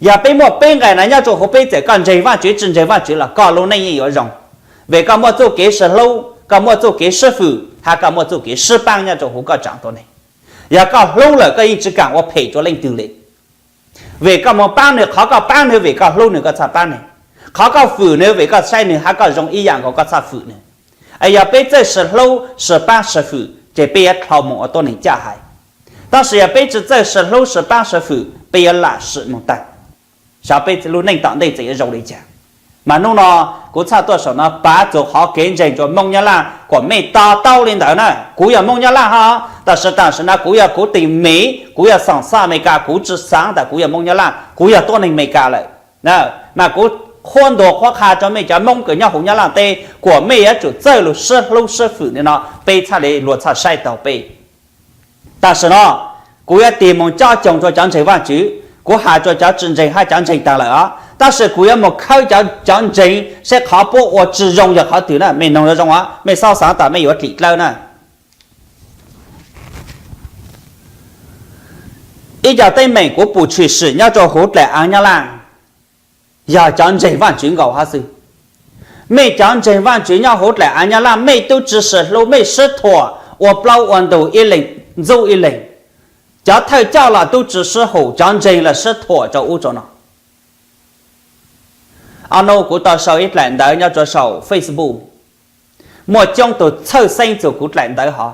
Yog peb muaj peb nqai na nyob rua huv peb txawm koj ntseeg Vaajtswv tsi ntseeg Vaajtswv los koj lub neej yeej yuav zoo. Vim koj muaj txuj kev sib hlub, koj muaj txuj kev sib fwm hab koj muaj txuj kev sib paab nyob rua huv koj tsaav tuab neeg. Yog koj hlub lawm koj yeej tsi kaam ua phem rua leej twg le. Vim koj moog paab nwg, qhov koj paab nwg vim koj hlub nwg koj txhaj paab nwg. Qhov koj fwm nwg vim koj saib nwg hab koj zoo ib yaam nkaus koj txhaj fwm nwg. Es yog peb txawj sib hlub sib paab sib fwm ces peb yuav dlhau moog ua tuab neeg caj haiv. Tab sis yog peb tsi txawj sib hlub sib paab sib fwm peb yuav lam sim moog tawg. Xyov peb lub neej tom ntej txawm yuav zoo li cas. Mas nub no kuv txhaj tuaj saum no pav txug qhov kev ntseeg rua Moob Nyab Laaj kuas mej to taub le ntawd na. Kuv yog Moob Nyab Laaj hab, tab sis tam sim no kuv yog kuv tim Miv, kuv yog xoom xaj Amelikas, kuv tsi xaav tas kuv yog Moob Nyab Laaj, kuv yog tuab neeg Amelikas lawm. Mas kuv qhuab ntuas qhuab qha rua mej cov Moob kws nyob huv Nyab Laaj teb kuas mej yuav tsum txawj lug sib hlub sib fwm le no peb txhaj le luag txhaj saib taug peb. Tam sim no kuv yuav tig moog cob coog rua cov ntseeg Vaajtswv, kuv has rua cov tsi ntseeg hab cov ntseeg taag lawm os, tab sis kuv yuav moog khawb cov ntseeg seb qhov puab ua tsi zoo yog qhov twg na. Mej noog yuav zoo os, mej xob xaav tas mej yuav dlim dlawb na. Ib co teeb meem kuv pum tshwm sim nyob rua huv dlaim aav Nyab Laaj yog cov ntseeg Vaajtswv nkaus hab xwb. Mej cov ntseeg Vaajtswv nyob huv dlaim aav Nyab Laaj mej tub tsi sib hlub, mej sib thuam ua plaub ua ntug ib leeg ntxub ib leeg. Cov thawj coj los tub tsi sib hum, cov ntseeg los sib thuam rua ub rua no. Ob nub kuv tau sau ib dlaim ntawv nyob rua saum Facebook, muaj coob tug txhawj xeeb txug kuv dlaim ntawv hov.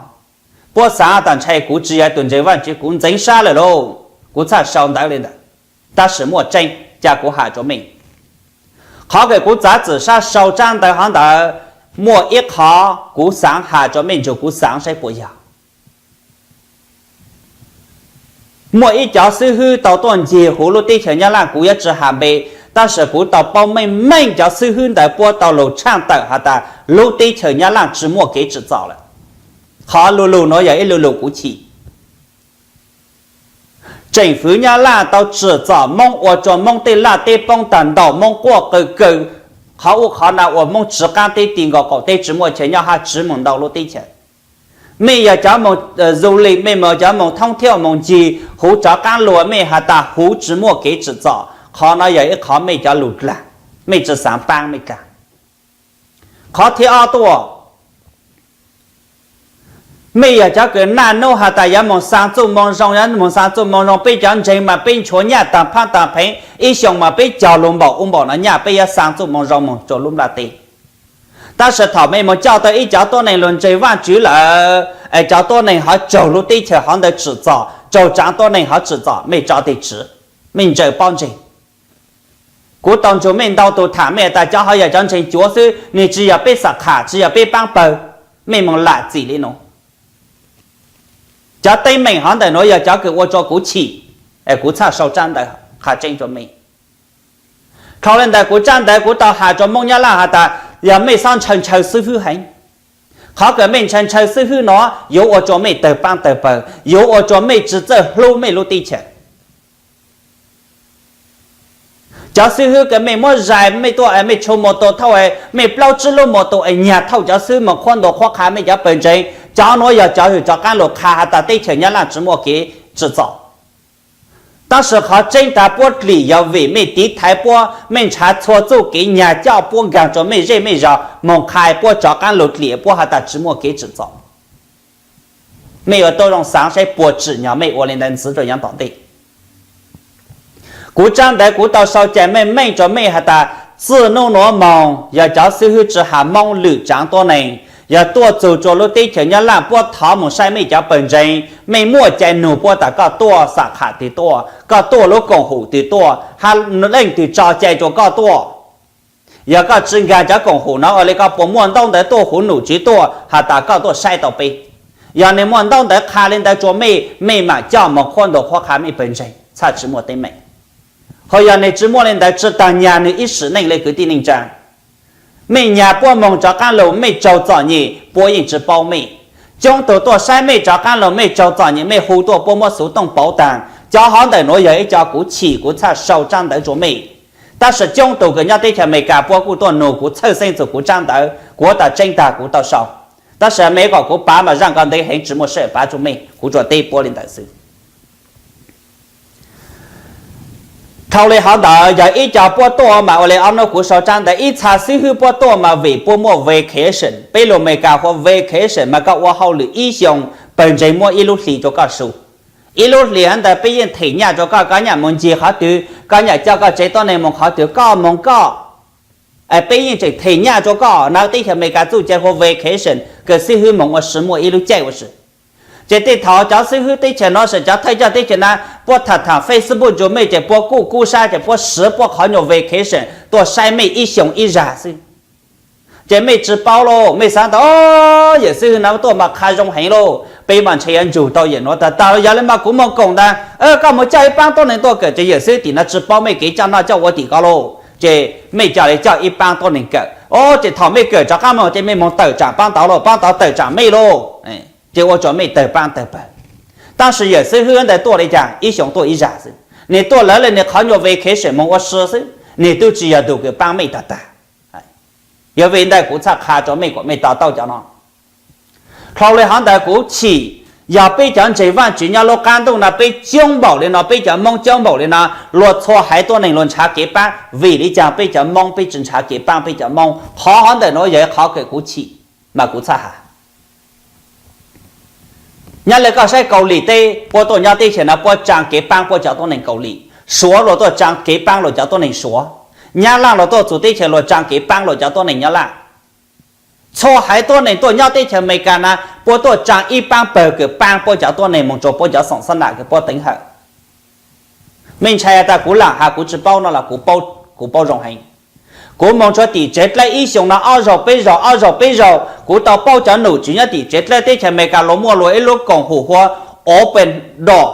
Puab xaav tas ntshai kuv tsi yog tug ntseeg Vaajtswv, kuv ntxeev sab lawm lauj, kuv txhaj sau ntawv le ntawd. Tab sis muaj tseeb, ca kuv has rua mej. Qhov kws kuv txav txim sab sau tsab ntawv hov ntawd, muaj ib qhov kuv xaav has rua mej nrug kuv xaav saib puas yog. Muaj ib cov xib hwb tau tuaj ncig huv lub teb chaws Nyab Laaj, kuv yuav tsi has npe, tab sis kuv tau paub meej meej cov xib hwb ntawd puab tau lug tshaaj tawm has tas lub teb chaws Nyab Laaj tsi muaj kev tsim txom lawm. Qhov lu lug nuav yog ib lu lug kuv chim. Tseem fwv Nyab Laaj tau tsim txom Moob ua rua Moob tej laj teb poob taag ntau, Moob quaj qw kaw qhov ub qhov na ua Moob tsiv qaab teb ti nkaus qaum teb tsi muaj chaw nyob hab tsiv moog ntau lub teb chaws. Mej yog cov moog du lịch, mej moog cov moog thoob thiab moog ncig huv tsov qaab lug, mej has tas huv tsi muaj kev tsim txom, qhov no yog ib qhov mej cov lug dlaag, mej tsi xaav paab mej dlaag. Qhov thib ob tuaj, mej yog cov kws naj nub has tas yuav moog xaa txuj moo zoo, yuav moog xaa txuj moo zoo, peb cov ntseeg mas peb nchuav nyaj taag phaab taag pheev, ib xyoo mas peb cog lug npaum ub npaum no nyaj, peb yuav xaa txuj moo zoo moog rua lub nplaj teb. Tab sis thaum mej moog coj tau ib cov tuab neeg lug ntseeg Vaajtswv lawm, es cov tuab neeg hov raug lub teb chaws hov ntawd tsim txom, raug tsaav tuab neeg hov tsim txom, mej tso tes tswv, mej ntsaws pob ntseg. Kuv tau nrug mej ntau tug tham, mej tas cov hov yog cov ntseeg cuav xwb, nwg tsi yog peb xam kham, tsi yog peb paab pawg, mej moog lam txim le nuav. Cov teeb meem hov ntawm nuav yog cov kws ua rua kuv chim, es kuv txhaj sau tsab ntawv qha tseeb rua mej. Dhau li ntawd kuv tsab ntawv kuv tau has rua Moob Nyab Laj has tas, yog mej xob ntshaw ntshaw xib hwb heev. Qhov kws mej ntshaw ntshaw xib hwb no yuav ua rua mej tawg paab tawg pawg, yuav ua rua mej tsi txawj hlub mej lub teb chaws. Cov xib hwb kws mej muab zais, mej tuaj, mej tshu mus tus thauj, mej plaub tsib lub mus tus es nyag thauj cov xib hwb mus qhuab ntuas qhuab qha mej cov pawg ntseeg, cov nuav yog cov hwm rov qaab lug qha has tas teb chaws Nyab Laj tsi muaj kev tsim txom. Tab sis qhov tseeb tas puab dlim yog vim mej tiv thaiv puab, mej nrhav txhua txuj kev nyag coj puab nkaag rua mej zej mej zog moog qha puab rov qaab lug dlim puab has tas tsi muaj kev tsim txom. Mej yuav tuab zoo xaav saib puas tsim nyog mej ua li ntawd ntxiv rua nyob tom ntej. Kuv tsab ntawv kuv tau sau cai meej meej rua mej has tas, txij nub nuav moog yog cov xib hwb tsi has Moob lwm tsaav tuab neeg, yog tuaj txug rua lub teb chaws Nyab Laj puab thov moog saib mej cov pawg ntseeg, mej muaj cai nug puab tas koj tuaj xam kham twg tuaj, koj tuaj lub koom haum twg tuaj, hab leej twg tso cai rua koj tuaj. Yog koj tsi nkaag cov koom haum no ua li koj puas muaj ntaub ntawv tuaj huv num tswv tuaj has tas koj tuaj saib tau peb. Yog nwg muaj ntaub ntawv qha li ntawd rua mej, mej maam coj moog qhuab ntuas qhuab qha mej pawg ntseeg, txhaj tsi muaj teeb meem. Ho yog nwg tsi muaj li ntawd, tsi taag nyag nwg ib sim neej le kwv tij neej tsaa. Mej nyag puab moog rov qaab lug, mej raug txom nyem puab yeej tsi paub mej. Coob tug tuaj saib mej rov qaab lug, mej raug txom nyem mej hu tuaj puab muab xuv tooj pauv taag. Cov hov ntawm nuav yog ib co kuv chim kuv txhaj sau tsab ntawv rua mej. Tab sis coob tug kws nyob teb chaws Amelikas puab kuj tuaj nug kuv txhawj xeeb txug kuv tsab ntawv, kuv tas tseeb taag kuv tau sau. Tab sis mej kom kuv pav mas zaaj ko ntev heev tsi muaj sij hawm pav rua mej, kuv tsuas teb puab li ntawd xwb. Dhau li hov ntawd yog ib co puab tuaj mas ua li ob nub kuv sau tsab ntawv, ib txha xib hwb puab tuaj mas vim puab muaj vacation. Peb lug Amelikas hu vacation mas koj ua hauj lwm ib xyoos, pawg ntseeg muab ib lub hlis rua koj su. Ib lub hlis hov ntawd peb yeej them nyaj rua koj, koj nyam moog ncig qhov twg, koj nyam coj koj tsev tuab neeg moog qhov twg koj moog koj. Peb yeej tseem them nyaj rua koj na. Teb chaws Amelikas txuj cai hu vacation kws xib hwb moog ua si muaj ib lub caij ua si. Ces tej thaum cov xib hwb teb chaws no sis cov thawj coj teb chaws na, puab tham tham Facebook rua mej ces puab kuj kub sab ces puab siv puab qhov nyuas vacation tuaj saib mej ib xyoos ib zag xwb. Ces mej tsi paub lauj, mej xaav tas, o, yawm xib hwb no tuaj mas qha zoo heev lauj, peb mas ntshe yuav nrug tau yawm nuav tag tag. Yog li mas kuv moog koom ntag, koj moog coj ib paab tuab neeg tuaj kawm ces yawm xib hwb tim no tsi paub mej kev coj noj coj ua tim ko lauj. Ces mej ca le coj ib paab tuab neeg kawm, o, ces thaum mej kawm rov qaab moog ces mej moog tawm tsaam paab tod lauj, paab tod tawm tsaam mej lauj. Ces ua rua mej tawg paab tawg pawg. Tab sis yawm xib hwb ntawd tuaj li cas, ib xyoos tuaj ib zag xwb, nwg tuaj lawv le nwg qhov nyuas vacation moog ua si xwb, nwg tub tsi yog tug kws paab mej tag tag. Yog vim ntawd kuv txhaj qha rua mej kom mej to taub cov no. Dhau li hov ntawd kuv chim, yog peb cov ntseeg Vaajtswv nyob lub qaab ntuj no peb coob npaum li no, peb cov Moob coob npaum li no, luag txhua haiv tuab neeg luag nrhav kev paab, vim li cas peb cov Moob peb tsi nrhav kev paab peb cov Moob? Qhov hov ntawm nuav yog ib qhov kws kuv chim, mas kuv txhaj has. Nyob le koj saib Kaus Lim teb, puab tuaj nyob teb chaws no puab tsaa kev paab puab cov tuab neeg Kaus Lim. Suav luag tuaj tsaa kev paab luag cov tuab neeg Suav. Nyab Laj luag tuaj txug teb chaws luag tsaa kev paab luag cov tuab neeg Nyab Laj. Txhua haiv tuab neeg tuaj nyob teb chaws Amelikas na, puab tuaj tsaa ib paab pawg kws paab puab cov tuab neeg moog rua puab cov xoom xab nam kws puab teev hawm. Mej ntshai tas kuv laam has kuv tsi paub no los kuv paub zoo heev. Kuv moog tsua tim tsev dlawb ib xyoos no ob zaug peb zaug ob zaug peb zaug, kuv tau paub cov num tswv nyob tim tsev dlawb teb chaws Amelikas luag muaj luag ib lub koom haum hu ua Open Door,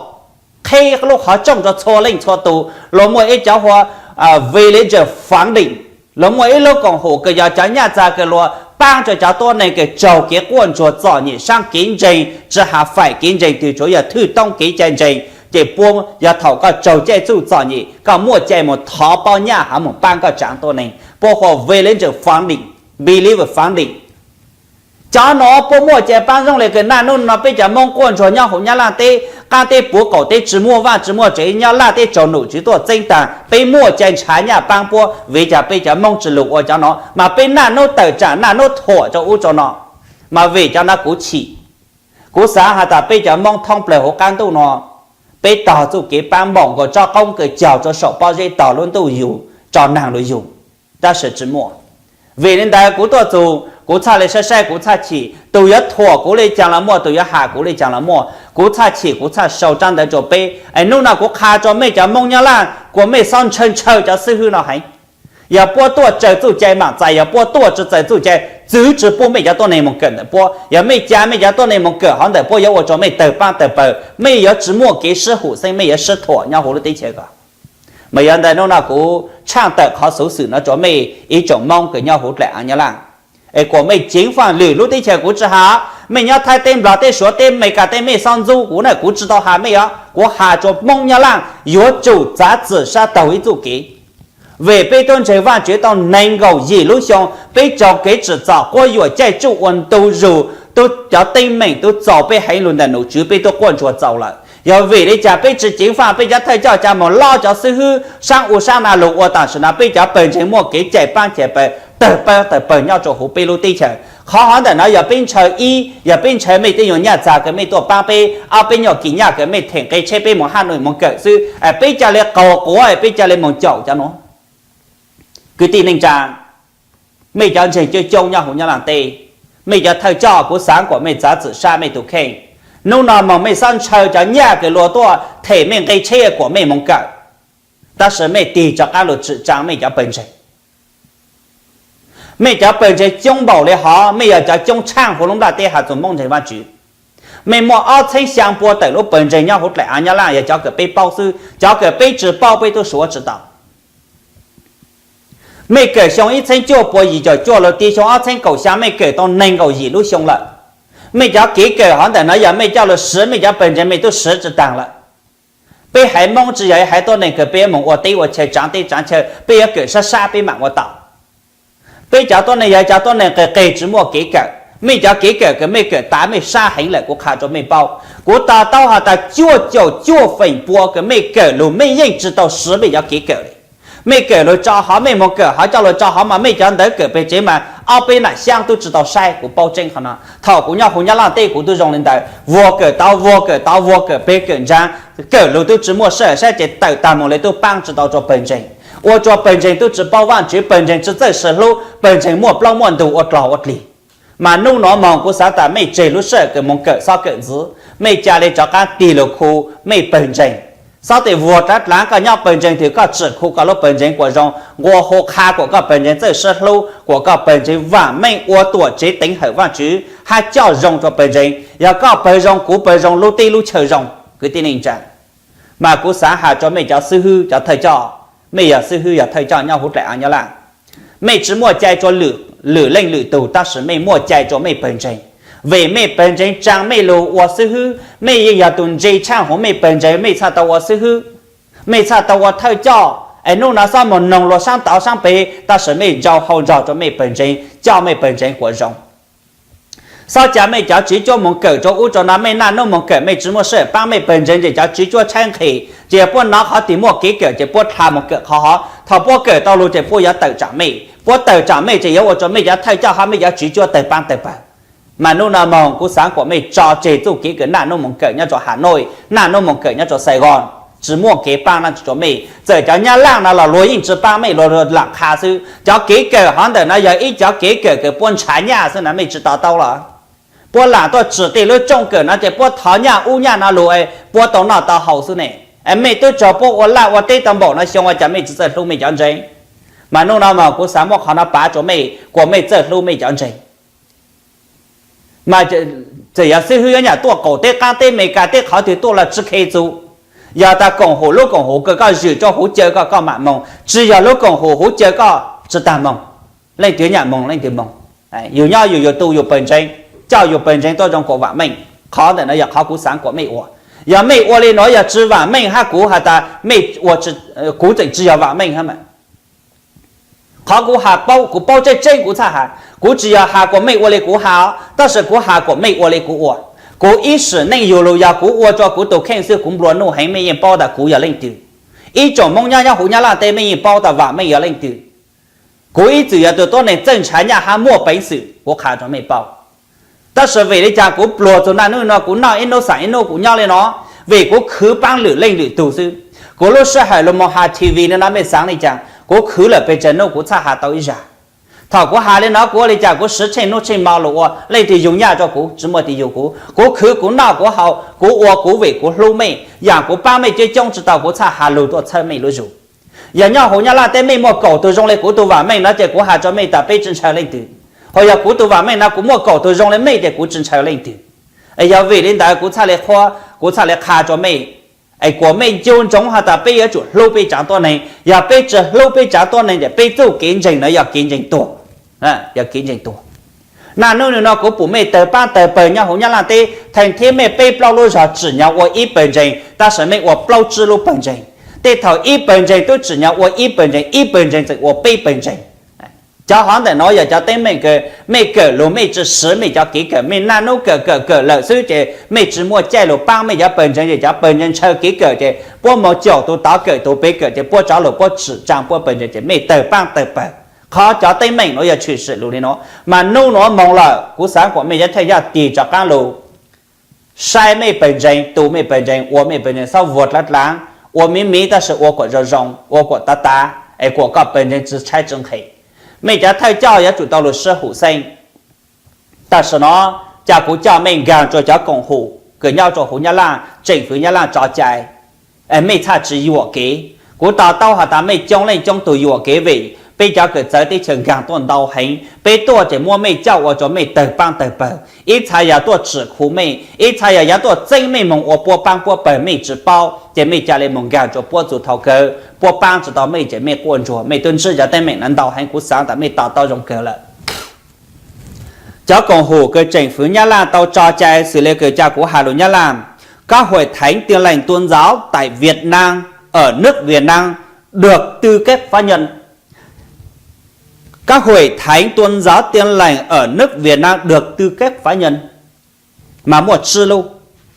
qheb lub qhov rooj rua txhua leej txhua tug. Luag muaj ib cov hu ua Villager Funding, luag muaj ib lub koom haum kws yog cov nyaj txag kws luag paab rua cov tuab neeg kws raug kev quaj ntsuag txom nyem saab kev ntseeg, tsi has faim kev ntseeg twg, tsuav yog thwj toob kev cai ntseeg. Ces puab yog thaum koj raug caij txuj txom nyem koj muaj cai moog thov paub nyaj hab moog paab koj tsaav tuab neeg, puab hu ua Villager Funding, Believer Funding. Cov nuav puab muaj cai paab zoo le kws naj nub no peb cov Moob quaj ntsuag nyob huv Nyab Laj teb, qaab teb puv qaum teb tsi muaj vaaj tsi muaj tsev, Nyab Laj teb tsaug num tswv tuaj txeeb taag, peb muaj cai nrhav nyaj paab puab, vim cas peb cov Moob tsi lug ua cov nuav mas peb naj nub tawm tsaam naj nub thuam rua ub rua no. Mas vim cov nuav kuv chim, kuv xaav has tas peb cov Moob thoob plawg huv qaab ntuj no, peb tog txuj kev paab npaum nkaus tsob qoob kws caug rua saum pob zeb tog lub ntuj yug tso naag lug yug, tab sis tsi muaj. Vim li ntawd kuv tuaj txug kuv txhaj le saib saib kuv txhaj chim, tug yuav thuam kuv le caag los muaj, tug yuav has kuv le caag los muaj, kuv txhaj chim kuv txhaj sau tsab ntawv rua peb. Es nub no kuv qha rua mej cov Moob Nyab Laj kuas mej xob ntshaw ntshaw cov xib hwb no heev. Yog puab tuaj tsaws txuj cai maam txais, yog puab tuaj tsi tsaws txuj cai, txwv tsi pub mej cov tuab neeg moog kawm ntawm puab. Yog mej ca mej cov tuab neeg moog kawm hov ntawm puab yuav ua rua mej tawg paab tawg pawg, mej yuav tsi muaj kev sib hum xeeb, mej yuav sib thuam nyob huv lub teb chaws ko. Mas yog ntawd hnub no kuv tshaaj tawm qhov xuv xwm no rua mej ib tsoom Moob kws nyob huv dlaim aav Nyab Laaj, es kuas mej ceev faaj lwm lub teb chaws kuv tsi has, mej nyob Thaib teb, Nplog teb, Suav teb, Meskas teb, mej xob ntxub kuv na, kuv tsi tau has mej os, kuv has rua Moob Nyab Laaj yuav tsum txav txim sab taug ib txuj kev. Vim peb tub ntseeg Vaajtswv tau neeg nkaum yim lub xyoo, peb raug kev tsim txom quab yuam caij tsuj ua ntu zug, tub cov teeb meem tub txaus peb heev lug ntawm nom tswv, peb tub quaj ntsuag txaus lawm. Yog vim li cas peb tsi ceev faaj, peb cov thawj coj ca moog lob cov xib hwb saab u saab na lug ua tam sim no peb cov pawg ntseeg muaj kev cai paab cai pawg tawg paab tawg pawg nyob rua huv peb lub teb chaws. Qhov hov ntawm no yog peb ntshaw ib, yog peb ntshaw mej tub yuav nyaj txag kws mej tuaj paab peb, ob peb nyuag kis nyaj kws mej them nqe tsheb peb moog hab nuj moog kawm xwb, peb ca le qaug quav, peb ca le moog caum cov nuav. Kwv tij neej tsaa, mej cov ntseeg coob coob nyob huv Nyab Laaj teb, mej cov thawj coj kuv xaav kuas mej txav txim sab mej tug kheej. Hnub no moog mej xob ntshaw cov nyaj kws luag tuaj them mej nqe tsheb kuas mej moog kawm, tab sis mej tig rov qaab lug tsim tsaa mej cov pawg ntseeg. Mej cov pawg ntseeg coob npaum li hov, mej yog cov coob tshaaj huv lub nplaj teb has txug Moob ntseeg Vaajtswv. Mej muaj ob txheeb xyaa pua tawm lub pawg ntseeg nyob huv dlaim aav Nyab Laaj, yog cov kws peb paub xwb, cov kws peb tsi paub peb tub suav tsi tau. Mej kawm xyoo ib txheeb cuaj pua yim caum cuaj lug ti xyoo ob txheeb kaum xyaa, mej kawm tau neeg nkaum yim lub xyoo lawm. Mej cov kev kawm hov ntawm no yog mej coj lug siv mej cov pawg ntseeg mej tub siv tsi taag lawm. Peb haiv Moob tsi yog haiv tuab neeg kws peb yuav moog ua teb ua chaw, tsaav teb tsaav chaw, peb yuav kawm sab sab peb maam ua tau. Peb cov tuab neeg yog cov tuab neeg qig qig tsi muaj kev kawm, mej cov kev kawm kws mej kawm tav mej sab heev lawm kuv qha rua mej paub. Kuv to taub has tas cuaj caum cuaj feem pua kws mej kawm lug mej yeej tsi tau siv mej cov kev kawm li. Mej kawm lug tso hov, mej moog kawm hov, coj lug tso hov mas mej cov ntawv kawm peg tsev mas ob peb nam xyaab tub tsi tau saib, kuv paub tseeb qhov no. Thaum kuv nyob huv Nyab Laaj teb kuv tub zoo li ntawd, vuag kawm tod vuag kawm tod, vuag kawm peg kawm ntsaa, kawm lug tub tsi muaj sij hawm saib ces tawm taag moog le tub paab tsi tau rua pawg ntseeg, ua rua pawg ntseeg tub tsi paub Vaajtswv, pawg ntseeg tsi txawj sib hlub, pawg ntseeg muaj plaub muaj ntug ua dlog ua dlig. Mas nub nua moog kuv xaav tas mej tseg lub sij hawm kws moog kawm xob kawm ntxiv, mej ca le rov qaab tig lug khu mej pawg ntseeg. Xob tes vuag dlaav dlaav, koj nyob pawg ntseeg twg koj tsim khu koj lub pawg ntseeg kuas zoo, nqua hu qha kuas koj pawg ntseeg txawj sib hlub, kuas koj pawg ntseeg vaam meej ua tuam tsev teev hawm Vaajtswv hab coj zoo rua pawg ntseeg. Yog koj pawg zoo kuv pawg zoo lub teb lub chaw zoo. Kwv tij neej tsaa, mas kuv xaav has rua mej cov xib hwb cov thawj coj, mej yog xib hwb yog thawj coj nyob huv dlaim aav Nyab Laaj, mej tsi muaj cai rua lwm leej lwm tug tab sis mej muaj cai rua mej pawg ntseeg. Vim mej pawg ntseeg tsaa mej lug ua xib hwb, mej yeej yog tug ntse tshaaj huv mej pawg ntseeg, mej txhaj tau ua xib hwb, mej txhaj tau ua thawj coj. Es nub nua xob moog noog luag saab tod saab peg, tab sis mej ntsau hau nrog rua mej pawg ntseeg, coj mej pawg ntseeg kuas zoo. Xob ca mej cov tswv cuab moog kawm rua ub rua no, mej naj nub moog kawm mej tsi muaj sij hawm paab mej pawg ntseeg ces cov tswv cuab tshaib nqhis, ces puab nov qhov twg muaj kev kawm ces puab dlha moog kawm qhov hov. Thaum puab kawm tau lug ces puab yuav tawm tsaam mej, puab tawm tsaam mej ces yuav ua rua mej cov thawj coj hab mej cov tswv cuab tawg paab tawg pawg. Mas nub nua moog kuv xaav kuas mej tso tseg txuj kev kawm naj nub moog kawm nyob rua Hà Nội, naj nub moog kawm nyob rua Sài Gòn, tsi muaj kev paab na rua mej. Txawm cov Nyab Laaj no los luag yeej tsi paab mej, luag laam qha xwb. Cov kev kawm hov ntawm no yog ib cov kev kawm kws puab ntshav nyaj xwb na, mej tsi to taub los? Puab laam tuaj tsim tej lub rooj kawm no ces puab thov nyaj ub nyaj no lug, puab tau noj tau haus xwb ne. Mej tub tsaug puab ua laj ua teb tau npaum no xyoo ua cas mej tsi txawj hlub mej cov ntseeg? Mas nub no mas kuv xaav muab qhov no pav rua mej kuas mej txawj hlub mej cov ntseeg. Mas txawm yog xib hwb yuav nyam tuaj qaum teb qaab teb Meskas teb qhov twg tuaj los tsi khe txug. Yog tas koom haum lub koom haum kws koj zwm rua huv caw koj, koj maam moog, tsi yog lub koom haum huv caw koj tsi taag moog. Leej twg nyam moog leej twg moog. Yug nyob yug yug tu yug pawg ntseeg, coj yug pawg ntseeg tuaj zoo kuas vaam meej. Qhov ntawm no yog qhov kuv xaav kuas mej ua. Yog mej ua li nuav yog tsi vaam meej hab kuv has tas mej ua, kuv tseem tsi yog vaam meej hab mas. Qhov kuv has paub, kuv paub tseeb tseeb kuv txhaj has. Kuv tsi yog has kuas mej ua li kuv has, tab sis kuv has kuas mej ua li kuv ua. Kuv ib sim neej yug lug yog kuv ua rua kuv tug kheej xwb kuv nplua nuj heev, mej yeej paub tas kuv yog leej twg. Ib tsoom Moob nyob nyob huv Nyab Laaj teb mej yeej paub tas vaam meej yog leej twg. Kuv ib txwm yog tug tuab neeg txawj ntshav nyaj hab muaj peev xwm kuv qha rua mej paub. Tab sis vim li cas kuv pluag txug naj nub no kuv noj ib nub xaam ib nub kuv nyob li no? Vim kuv khwv paab lwm leej lwm tug xwb. Kuv lub sij hawm lug moog has T V no no mej xaav li cas? Kuv khwv lawm pes tsawg nub kuv txhaj has tau ib zag. Thaum kuv has li no kuv ua li cas? Kuv siv tsheej nub tsheej mo lug ua, leej twg yug nyaj rua kuv? Tsi muaj leej twg yug kuv. Kuv khwv kuv noj kuv haus, kuv ua kuv vim kuv hlub mej. Yaam kuv paab mej coob coob tsi tau kuv txhaj has lug tuaj txhawb mej lub zug. Yog nyob huv Nyab Laaj teb mej muaj kaum tug zoo li kuv tug vaam meej no ces kuv has rua mej tas peb tsi ntshaw leej twg. Ho yog kuv tug vaam meej no kuv muaj kaum tug zoo li mej ces kuv tsi ntshaw leej twg. Es yog vim li ntawd kuv txhaj li qhuab, kuv txhaj li qha rua mej, Es kuas mej nco ntsoov has tas peb yuav tsum hlub peb tsav tuab neeg, yog peb tsi hlub peb tsav tuab neeg ces peb txuj kev ntseeg no yog kev ntseeg tuag, yog kev ntseeg tuag. Naj nub nua no kuv pum mej tawg paab tawg pawg nyob huv Nyab Laj teb theej thiab mej peb plaub lub zog tsim nyog ua ib pawg ntseeg, tab sis mej ua plaub tsib lub pawg ntseeg. Tej thaum ib pawg ntseeg tub tsim nyog ua ib pawg ntseeg, ib pawg ntseeg txawm ua peb pawg ntseeg. Cov hov ntawm no yog cov teeb meem kws mej kawm lug mej tsi siv mej cov kev kawm, mej naj nub kawm kawm kawm lawm xwb ces mej tsi muaj caij lug paab mej cov pawg ntseeg, ces cov pawg ntseeg ntshaw kev kawm ces puab moog caum tug tod kawm tug pem kawm ces puab rov lug puab tsim tsaa puab pawg ntseeg ces mej tawg paab tawg pawg. Qhov cov teeb meem nuav yog tshwm sim lug li no, mas nub nuav moog lawm kuv xaav kuas mej cov thawj coj tig rov qaab lug saib mej pawg ntseeg, tu mej pawg ntseeg, ua mej pawg ntseeg xob vuag dlaav dlaav, ua miv miv tab sis ua kuas zoo zoo, ua kuas tav tav es kuas koj pawg ntseeg tsi tshaib tsi nqhis. Mej cov thawj coj yuav tsum tau lug sib hum xeeb. Tam sim no ca kuv coj mej nkaag rua cov koom hum kws nyob rua huv Nyab Laj, tseem fwv Nyab Laj tso cai, mej txhaj tsi yuam kev. Kuv to taub has tas mej coob leej coob tug yuam kev vim peb cov kws txawv teb chaws nkaag tuaj ntau heev, peb tuaj ces muab mej coj ua rua mej tawg paab tawg pawg, ib txha yog tuaj tsim khu mej, ib txha yog yuav tuaj txeeb mej moog ua puab paab puab pawg mej tsi paub, ces mej ca le moog nkaag rua puab txug thaum kawg puab paab tsi tau mej ces mej quaj ntsuag, mej tub ntsib cov teeb meem nuav ntau heev, kuv xaav tas mej to taub zoo kawg lawm. Cov koom hum kws tseem fwv Nyab Laj tau tso cai xws le kws ca kuv has lug Nyab Laj, các hội thánh Tin Lành Tôn giáo tại Việt Nam, ở nước Việt Nam được tư cách pháp nhân. Các hội thánh Tôn giáo Tin Lành ở nước Việt Nam được tư cách pháp nhân. Mas muaj tsib lub,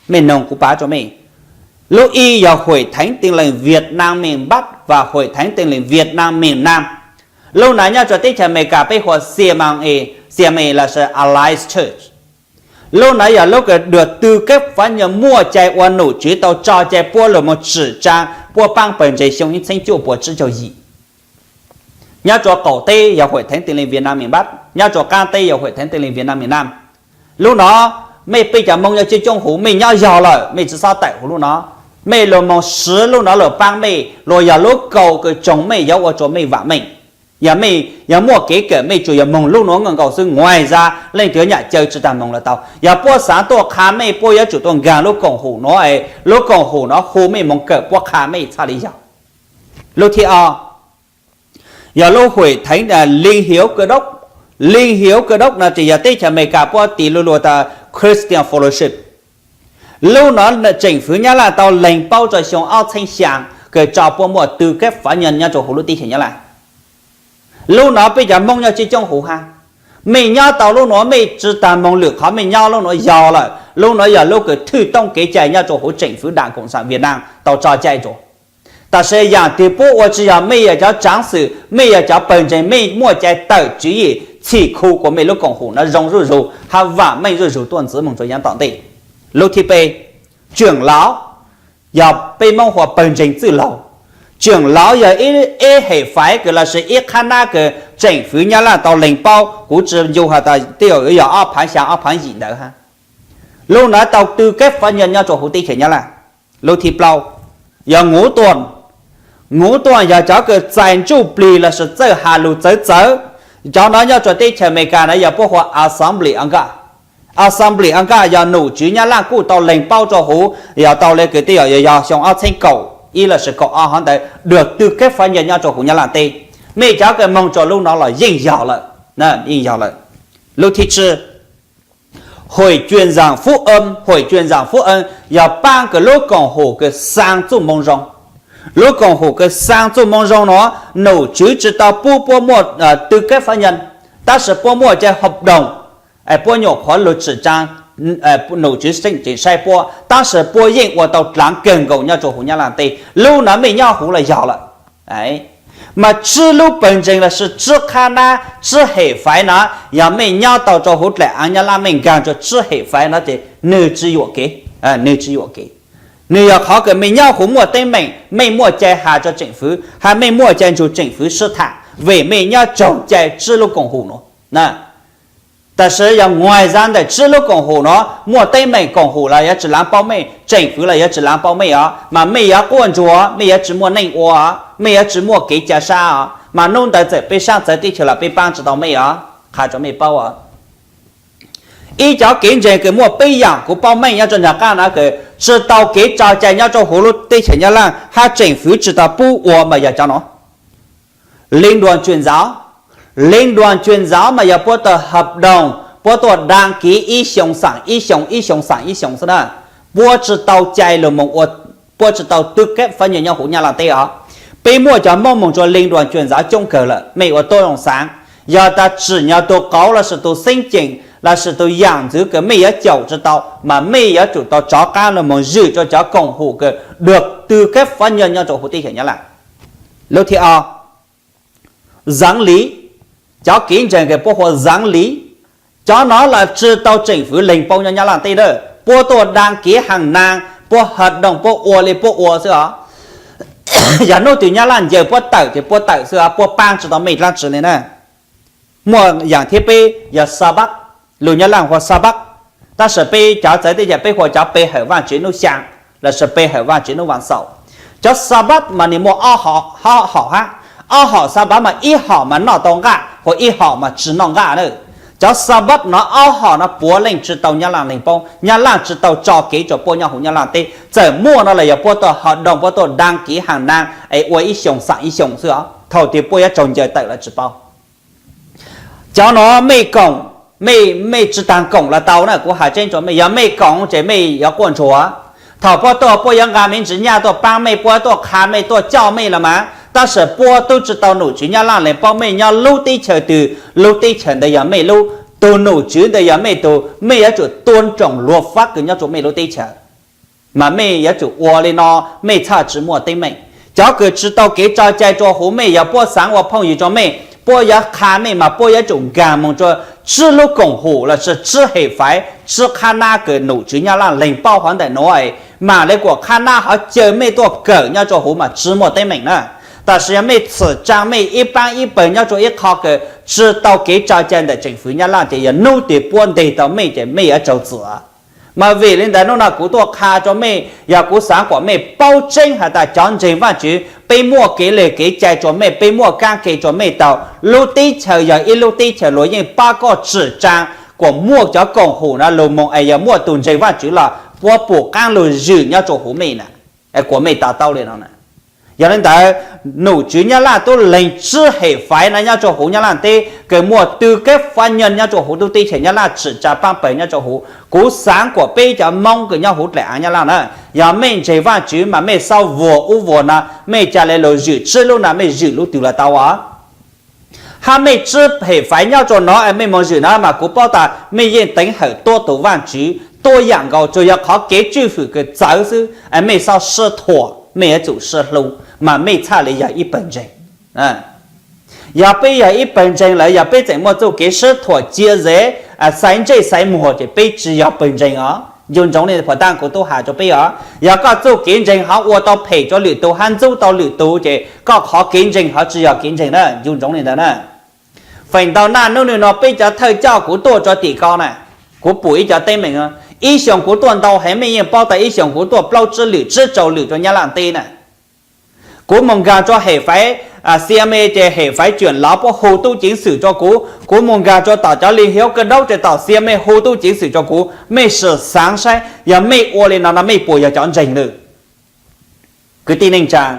mej noog kuv pav rua mej. Lub ib yog Hội Thánh Tin Lành Việt Nam miền Bắc và Hội Thánh Tin Lành Việt Nam miền Nam. Lub nuav nyob rua teb chaws Amelikas peb hu ua C M A, C M A lossis Alliance Church. Lub nuav yog lub kws được tư cách pháp nhân, muaj cai ua nom tswv tau tso cai puab lug moog tsim tsaa puab paab pawg ntseeg xyoo ib txheeb cuaj puas tsib caug yim. Nyob rua qaum teb yog Hội Thánh Tin Lành Việt Nam miền Bắc, nyob rua qaab teb yog Hội Thánh Tin Lành Việt Nam miền Nam. Lub nuav mej peb cov Moob nyob coob coob huv, mej nyob yog lawm mej tsi xob tawm huv lub nuav. Mej lug moog siv lub nuav lug paab mej, lug yog lub kaus kws tsoog mej yuav ua rua mej vaam meej. Yog mej yog muaj kev kawm mej tsuas yog moog lub nuav nkaus xwb, nguaig zag leej twg nyam caw tsi taag moog los tau. Yog puab xaav tuaj qha mej puab yuav tsum tuaj nkaag lub koom hum nuav, lub koom hum nuav hu mej moog kawm puab qha mej txhaj le yog. Lub thib ob yog lub Hội Thánh Liên Hiếu Cơ Đốc. Liên Hiếu Cơ Đốc no ces yog teb chaws Amelikas puab tis lug lug tas Christian Fellowship. Lub nuav tseem fwv Nyab Laj tau leeg paub rua xyoo ob txheeb xyaa kws tso puab muaj tư cách pháp nhân nyob rua huv lub teb chaws Nyab Laj. Lub nuav peb cov Moob nyob coob coob huv hab, mej nyob tau lub nuav mej tsi taag moog lwm qhov, mej nyob lub nuav yog lawm. Lub nuav yog lub kws thwj toob kev cai nyob rua huv tseem fwv Đảng Cộng sản Việt Nam tau tso cai rua. Tam sim yaam twg puab ua tsi yog, mej yog cov tsaav xwm, mej yog cov pawg ntseeg, mej muaj cai tawm tswv yim txhim khu kuas mej lub koom hum nuav zoo zuj zug hab vaam meej zuj zug tuaj ntxiv moog rua yav tom ntej. Lub thib peb, trưởng lão, yog peb Moob hu ua pawg ntseeg txwj laug. Trưởng lão yog ib hem faiv kws lossis ib qhab nab kws tseem fwv Nyab Laj tau leeg paub, kuv tsi ncu has tas tej zaum yuav yog ob phaav xyaa ob phaav yim ntawd hab. Lub nuav tau tư cách pháp nhân nyob rua huv teb chaws Nyab Laj. Lub thib plaub yog ngũ tuần. Ngũ tuần yog cov kws txais ntsuj plig lossis txawj has lug txawv txawv. Cov nuav nyob rua teb chaws Amelikas nuav yog puab hu ua Assembly of God. Assembly of God yog nom tswv Nyab Laj kuj tau leeg paub rua huv, yog tau le kws tej zaum yog xyoo ob txheeb kaum ib lossis kaum ob hov ntawd, được tư cách pháp nhân nyob rua huv Nyab Laj teb. Mej cov kws moog rua lub nuav los yeej yog lawm, yeej yog lawm. Lub thib tsib, Hội truyền giảng phúc âm, Hội truyền giảng phúc âm yog paab kws lub koom hum kws xaa txuj moo zoo. Lub koom hum kws xaa txuj moo zoo nuav, nom tswv tsi tau pub puab muaj tư cách pháp nhân, tab sis puab muaj cai hợp đồng, puab nyuam qhuav lug tsim tsaa, nom tswv tseem tseem saib puab, tab sis puab yeej ua tau dlaav kawg nkaus nyob rua huv Nyab Laj teb. Lub nuav mej nyob huv los yog lawm. Mas tsib lub pawg ntseeg lossis tsib qhab nab tsib hem faiv nuav, yog mej nyob tau rua huv dlaim aav Nyab Laj mej nkaag rua tsib hem faiv nuav ces nwg tsi yuam kev, nwg tsi yuam kev. Nwg yog qhov kws mej nyob huv muaj teeb meem, mej muaj cai has rua tseem fwv, hab mej muaj cai nrug tseem fwv sib tham, vim mej nyob tsaug cai tsib lub koom hum nuav. Tam sis yog nguaig zag ntawm tsib lub koom hum nuav, muaj teeb meem koom hum los yuav tsi laav paub mej, tseem fwv los yuav tsi laav paub mej os, mas mej yuav quaj ntsuag, mej yuav tsi muaj neej ua, mej yuav tsi muaj kev ca sab os, mas nub ntawd txawm peb saab txawv teb chaws los peb paab tsi tau mej os, qha rua mej paub os. Ib cov kev ntseeg kws muaj peb yaam kuv paub meej nyob rua nraag qaab nuav kws tsi tau kev tso cai nyob rua huv lub teb chaws Nyab Laaj hab tseem fwv tsi tau pub ua mas yog cov nuav: Liên đoàn truyền giáo. Liên đoàn truyền giáo mas yog puab tuaj hợp đồng, puab tuaj đăng ký ib xyoo xaam ib xyoo, ib xyoo xaam ib xyoo xwb na. Puab tsi tau cai lug moog ua, puab tsi tau tư cách pháp nhân nyob huv Nyab Laaj teb os. Peb muaj cov Moob moog rua Liên đoàn truyền giáo coob kawg lawm, mej ua tuab zoo xaav. Yog tas tsim nyog tug qauv lossis tug xeeb ceem lossis tug yaam ntxwv kws mej yuav caum tsi tau mas mej yuav tsum tau rov qaab lug moog zwm rua cov koom hum kws được tư cách pháp nhân nyob rua huv teb chaws Nyab Laaj. Lub thib ob, giám lý. Cov kev ntseeg kws puab hu ua giám lý, cov nuav los tsi tau tseem fwv leeg paub nyob Nyab Laaj teb na. Puab tuaj đăng ký hàng năm, puab hợp đồng, puab ua le puab ua xwb os. Yog nub twg Nyab Laaj ncaws puab tawm ces puab tawm xwb os, puab paab tsi tau mej dlaab tsi le na. Muaj yaam thib peb yog sa bab, lug Nyab Laaj hu ua sa bab, tab sis peb cov txawv teb chaws peb hu ua cov pe hawm Vaajtswv nub xyaa lossis pe hawm Vaajtswv nub vas xaum. Cov sa bab mas nwg muaj ob hom hab, ob hom sa bab mas ib hom mas noj tau nqaj, hu ib hom mas tsi noj nqaj na. Cov sa bab nuav ob hom nuav puav leej tsi tau Nyab Laaj leeg paub, Nyab Laaj tsi tau tso kev rua puab nyob huv Nyab Laaj teb. Txawm muaj no los yog puab tuaj hợp đồng, puab tuaj đăng ký hàng năm es ua ib xyoo xaam ib xyoo xwb os, thaum twg puab yuav raug ncaws tawm los tsi paub. Cov nuav mej koom, mej, mej tsi taag koom los tau na, kuv has tseeb rua mej, yog mej koom ces mej yuav quaj ntsuag. Thaum puab tuaj puab yuav nqa me ntsis nyaj tuaj paab mej, puab tuaj qha mej tuaj coj mej los mas, tab sis puab tub tsi tau nom tswv Nyab Laaj leeg paub mej nyob lub teb chaws twg, lub teb chaws ntawd yog mej lub, tug nom tswv ntawd yog mej tug, mej yuav tsum tôn trọng luật pháp kws nyob rua mej lub teb chaws. Mas mej yuav tsum ua le no, mej txhaj tsi muaj teeb meem. Cov kws tsi tau kev tso cai rua huv mej, yog puab xaav ua phooj ywg rua mej, puab yuav qha mej mas puab yuav tsum nkaag moog rua tsib lub koom hum lossis tsib hem faiv, tsib qhab nab kws nom tswv Nyab Laaj leeg paub hov ntawm nuav, mam le kuas qhab nab hov caw mej tuaj kawm nyob rua huv mas tsi muaj teeb meem na. Tab sis yog mej txhwm tsaa mej ib paab ib pawg nyob rua ib qho kws tsi tau kev tso cai ntawm tseem fwv Nyab Laaj ces yog nub twg puab nteg tau mej ces mej yuav raug txim. Mas vim le ntawd nub no kuv tuaj qha rua mej, yog kuv xaav kuas mej paub tseeb has tas cov ntseeg Vaajtswv peb muaj kev le kev cai rua mej, peb muaj kaab ke rua mej tau. Lub teb chaws yog ib lub teb chaws luag yeej pab koj tsim tsaa, kuas muaj cov koom hum no lug moog es yog muaj tug ntseeg Vaajtswv los puab pum qaab lug zwm nyob rua huv mej na, kuas mej to taub le no na. Yog le ntawd, nom tswv Nyab Laaj tub leeg tsib hem faiv no nyob rua huv Nyab Laaj teb kws muaj tư cách pháp nhân nyob rua huv lub teb chaws Nyab Laaj tsim tsaa paab pawg nyob rua huv. Kuv xaav kuas peb cov Moob kws nyob huv dlaim aav Nyab Laaj na, yog mej ntseeg Vaajtswv mas mej xaav vuag ub vuag no, mej ca le lug zwm tsib lub no mej zwm lub twg los tau os. Hab mej tsib hem faiv nyob rua no es mej moog zwm no mas kuv paub tas mej yeej teev hawm tuab tug Vaajtswv tuab yaam nkaus, tsuas yog qhov kev tswj hwm kws txawv xwb es mej xaav sib thuam, mej yuav tsum sib hlub mas mej txhaj le yog ib pawg ntseeg. Yog peb yog ib pawg ntseeg lawm, yog peb tseem muaj txuj kev sib thuam cia ze, xaiv ntsej xaiv muag ces peb tsi yog pawg ntseeg os. Ncu ntsoov le puas taag kuv tub has rua peb os, yog koj txuj kev ntseeg hov ua tau phem rua lwm tug hab ntxub tau lwm tug ces koj qhov kev ntseeg hov tsi yog kev ntseeg na, ncu ntsoov le ntawd na. Feem ntau naj nub nwg no peb cov thawj coj kuv tuaj rua tim ko na, kuv pum ib cov teeb meem, ib xyoos kuv tuaj ntau heev, mej yeej paub tas ib xyoos kuv tuaj plaub tsib lwm tsib rau lwm rua Nyab Laaj teb na. Kuv moog nkaag rua hem faiv, xia me ces hem faiv Cuam Lov puab hu tub ceev xwm rua kuv, kuv moog nkaag rua tom cov li hiauv kawg daub ces tom xia me hu tub ceev xwm rua kuv. Mej sim xaav saib, yog mej ua le no no mej puas yog cov ntseeg lawm? Kwv tij neej tsaa,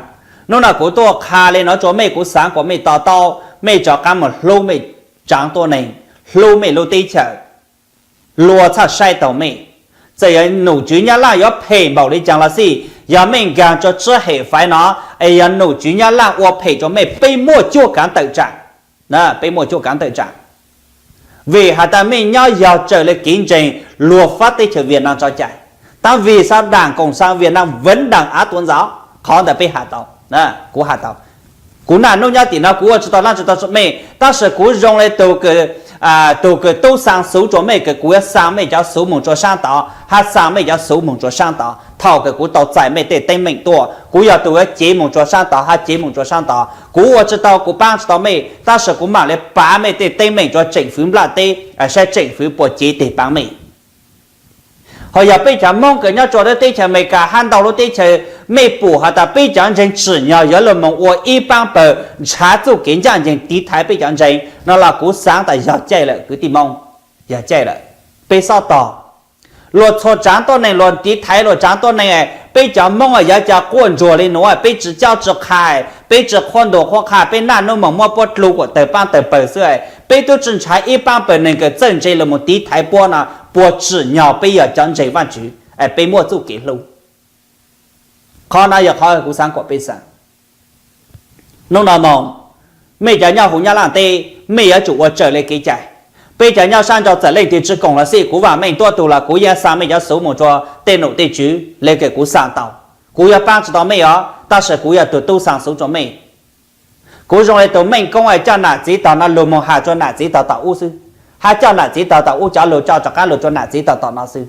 nub no kuv tuaj qha le no rua mej, kuv xaav kuas mej to taub, mej rov qaab moog hlub mej tsaav tuab neeg, hlub mej lub teb chaws, luag txhaj saib taug mej. Txawm yog nom tswv Nyab Laaj yuav phem npaum le caag los xij, yog mej nkaag rua tsib hem faiv no, es yog nom tswv Nyab Laaj ua phem rua mej, peb muaj cuaj kaav tawm tsaam. Peb muaj cuaj kaav tawm tsaam. Vim has tas mej nyob yog raws le kev ntseeg luag fab teb chaws Vietnam tso cai, tab vim xav Đảng Cộng sản Việt Nam vẫn đang áp tôn giáo. Qhov ntawd peb has tau, kuv has tau. Kuv naj nub nyob tim no kuv ua tsi tau laab tsi tau mej, tab sis kuv zoo le tug kws tub xaa xuv rua mej kws kuv yuav xaa mej cov xuv moog rua saab tod hab xaa mej cov xuv moog rua saab tod. Thaum kws kuv tau txais mej tej teeb meem tuaj, kuv yog tug yuav cev moog rua saab tod hab cev moog rua saab tod. Kuv ua tsi tau, kuv paab tsi tau mej, tab sis kuv maam le pav mej tej teeb meem rua tseem fwv nplaj teb, saib tseem fwv puas cev teg paab mej. Ho yog peb cov Moob kws nyob rua lub teb chaws Amelikas hab ntau lub teb chaws, mej pum has tas peb cov ntseeg tsim nyog yuav lug moog ua ib paab pawg nrhav txuj kev ncaaj nceeg tiv thaiv peb cov ntseeg no los kuv xaav tas yog caij lawm kwv tij Moob, yog caij lawm. Peb xob tos, luag txhua tsaav tuab neeg, luag tiv thaiv luag tsaav tuab neeg, peb cov Moob yog cov quaj ntsuag li nuav, peb tsi cob tsi qha, peb tsi qhuab ntuas qhuab qha, peb naj nub moog muab puab dlu kuas tawg paab tawg pawg xwb. Peb tub tsi ntshaw ib paab pawg neeg kws txawj ntse lug moog tiv thaiv puab no, puas tsim nyog peb yog cov ntseeg Vaajtswv, peb muaj txuj kev hlub? Qhov no yog qhov kuv xaav kom peb xaav. Nub no moog, mej cov nyob huv Nyab Laaj teb, mej yuav tsum ua raws le kev cai. Peb cov nyob sab nrau txawm leej twg tsi koom los xij, kuv vaam meej tuab tug los kuv yeej xaa mej cov xuv moog rua tej nom tej tswv le kws kuv xaa tau. Kuv yuav paab tsi tau mej os, tab sis kuv yog tug tub xaa xuv rua mej. Kuv zoo le tug meej koob coj nam txiv tog no lug moog has rua nam txiv tog tom ub xwb, hab coj nam txiv tog tom ub cov lug coj rov qaab lug rua nam txiv tog tom no xwb.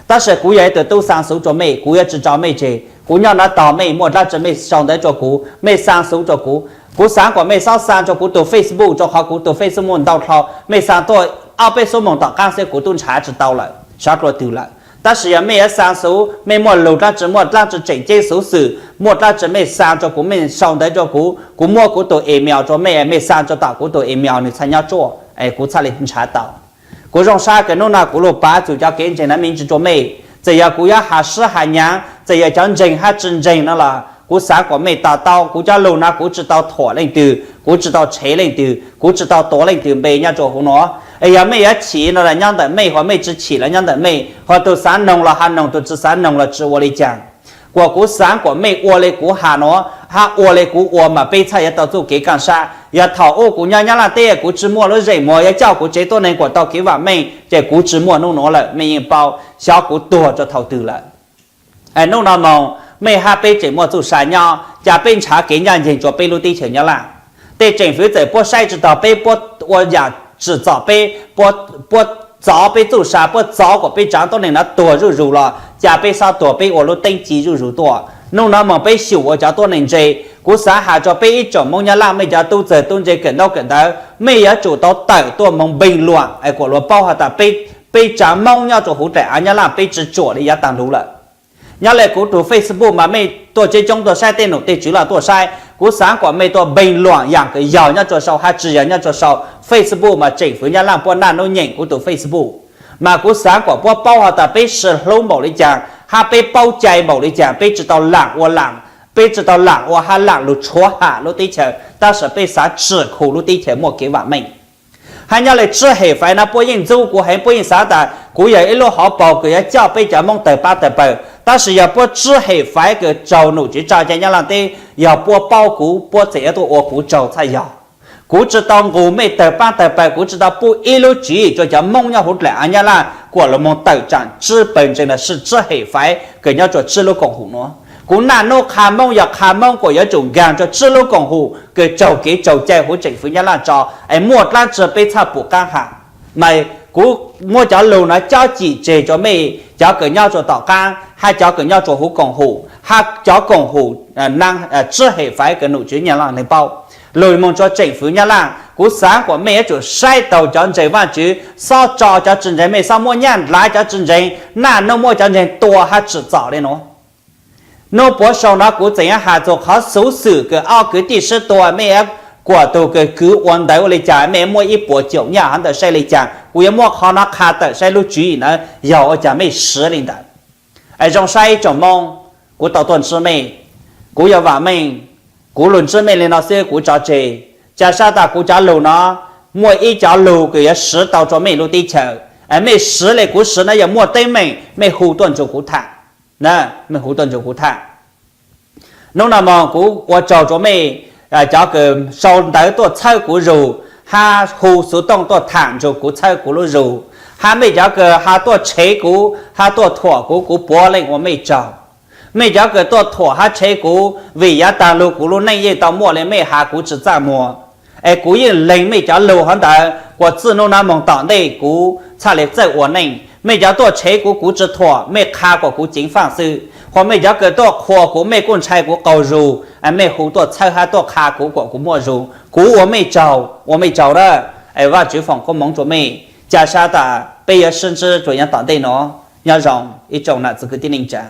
Tab sis kuv yog ib tug tub xaa xuv rua mej, kuv yuav tsi tso mej tseg. Kuv nyob no tog mej muaj dlaab tsi mej sau ntawv rua kuv, mej xaa xuv rua kuv. Kuv xaav kom mej xob xaa rua kuv tug Facebook, rua qhov kuv tug Facebook ntau dlhau, mej xaa tuaj ob peb xuv moog tom qaab xwb kuv tub ntshaw tsi tau lawm, sov dlua twg lawm. Tab sis yog mej yuav xaa xuv, mej muaj lug dlaab tsi, muaj dlaab tsi tseem ceeb xuv xwm, muaj dlaab tsi mej xaa rua kuv, mej sau ntawv rua kuv, kuv muab kuv tug email rua mej, mej xaa rua tom kuv tug email, nwg txhaj nyob ruaj, kuv txhaj le ntshaw tau. Kuv zoo sab kws nub no kuv lug pav txug cov kev ntseeg no me ntsis rua mej. Txawm yog kuv yuav has sib has nyaav, txawm yog cov ntseeg hab tsi ntseeg no los kuv xaav kom mej to taub. Kuv cov lug no kuv tsi tau thuam leej twg, kuv tsi tau tshev leej twg, kuv tsi tau tuav leej twg npe nyob rua huv no. Es yog mej yuav chim no los nyob ntawm mej, hos mej tsi chim los nyob ntawm mej, hos tug xaav noog los has noog, tug tsi xaav noog los tsi ua li caag. Kuas kuv xaav kom mej ua le kuv has no, hab ua le kuv ua mas peb txhaj yuav tau txuj kev kaaj sab. Yog thaum ub kuv nyob Nyab Laaj teb kuv tsi muaj lub zeem muag yuav coj kuv tsev tuab neeg kuas tau kev vaam meej, ces kuv tsi muaj nub nuav lawm, mej yeej paub, xyov kuv tuag rua thaum twg lawm. Es nub no moog, mej hab peb tseem muaj txuj sa nyob, cas peb ntshaw kev ncaj nceeg rua peb lub teb chaws Nyab Laaj. Tej tseem fwv txawm puab saib tsi taug peb, puab ua yaam tsim txom peb, puab txov peb txuj sa, puab txov kom peb tsaav tuab neeg no tuag zuj zus los cas peb xob tuag, peb ua lub teeb ci zuj zus tuaj. Nub no moog peb xyum ua cov tuab neeg ntse. Kuv xaav has rua peb ib tsoom Moob Nyab Laaj, mej cov tub txawg tub ntse kawm ntaub kawm ntawv, mej yuav tsum tau tawm tuaj moog npeeg luam es kom luag paub has tas peb tsaav Moob nyob rua huv dlaim aav Nyab Laaj peb tsi tsuam li yav taag lug lawm. Nyob le kuv tug Facebook mas mej tuaj coob coob tuaj saib, tej nom tej tswv los tuaj saib. Kuv xaav kom mej tuaj npeeg luam yaam kws yog nyob rua sau hab tsi yog nyob rua sau. Facebook mas tseem fwv Nyab Laaj puab naj nub nyeem kuv tug Facebook, mas kuv xaav kom puab paub has tas peb sib hlub npaum li caag hab peb paub cai npaum li caag, peb tsi tau laam ua laam, peb tsi tau laam ua hab laam lug tshuav ham lub teb chaws, tab sis peb xaav tsim khu lub teb chaws muaj kev vaam meej. Hab nyob le tsib hem faiv no puab yeej ntxub kuv heev, puab yeej xav tas kuv yog ib lub hauv paug kws yuav coj peb cov Moob tawg pab tawg pawg, tab sis yog puab tsib hem faiv kws raug nom tswv tsa cai Nyab Laaj teb, yog puab paub kuv puab txawm yuav tuaj ua kuv tsaug txhaj yog. Kuv tsi tau nqus mej tawg pab tawg pawg, kuv tsi tau pub ib lub tswv yim rua cov Moob nyob huv dlaim aav Nyab Laaj kuas lug moog tawm tsaam tsib pawg ntseeg los sis tsib hem faiv kws nyob rua tsib lub koom haum nuav. Kuv naj nub qha Moob yog qha Moob kuas yuav tsum nkaag rua tsib lub koom haum kws tsaug kev tsaug cai huv tseem fwv Nyab Laaj tso, es muaj dlaab tsi peb txhaj pum qaab has. Mas kuv muab cov lug no cob cim tseg rua mej cov kws nyob rua tom qaab hab cov kws nyob rua huv koom haum hab cov koom haum tsib hem faiv kws nom tswv Nyab Laaj neeg paub. Lug moog rua tseem fwv Nyab Laaj, kuv xaav kom mej yuav tsum saib taug cov ntseeg Vaajtswv, xob tso cov tsi ntseeg, mej xob muab nyaj ndlav cov tsi ntseeg, naj nub muab cov ntseeg tua hab tsim txom le nuav. Nub puav sau no kuv txeem yuav has txug qhov xuv xwm kws ob kwv tij sib tua, mej yuav kuas tug kws kwv ua ntawd ua li caag, mej yuav muab ib puas caum nyaj hov ntawd saib li caag. Kuv yuav muab qhov no qha tawm saib lub tswv yim na yog ua caag mej siv li ntawd. Es zoo saib ib tsoom Moob, kuv tau tuaj ntsib mej, kuv yog Vam Meej, kuv lug ntsib mej li no xwb kuv tso tseg. Ca sab tas kuv cov lug no muaj ib cov lug kws yuav siv tau rua mej lub teb chaws, es mej siv le kuv siv na yog muaj teeb meem mej hu tuaj nrug kuv tham, mej hu tuaj nrug kuv tham. Nub no moog kuv ua tsaug rua mej cov kws sau ntawv tuaj txhawb kuv zug, hab hu xuv tooj tuaj tham nrug kuv txhawb kuv lub zug, hab mej cov kws has tuaj tshev kuv hab tuaj thuam kuv, kuv puav leej ua mej tsaug. Mej cov kws tuaj thuam hab tshev kuv, vim yav taag lug kuv lub neej yeej tau muaj le mej has kuv tsi txaj muag, es kuv yeej leeg mej cov lug hov ntawd kuas txij nub no moog tom ntej kuv txhaj le txawj ua neej. Mej cov tuaj tshev kuv, kuv tsi thuam, mej qha kuas kuv ceev faaj xwb, hos mej cov kws tuaj qhuas kuv, mej kuj ntshai kuv qaug zug, mej hu tuaj txhawb hab tuaj qha kuv kuas kuv muaj zug. Kuv ua mej tsaug, ua mej tsaug na. Es Vaajtswv foom koob moov rua mej. Ca sab tas peb yuav sib ntsib rua yav tom ntej no. Nyob zoo ib tsoom nam txiv kwv tij neej tsa.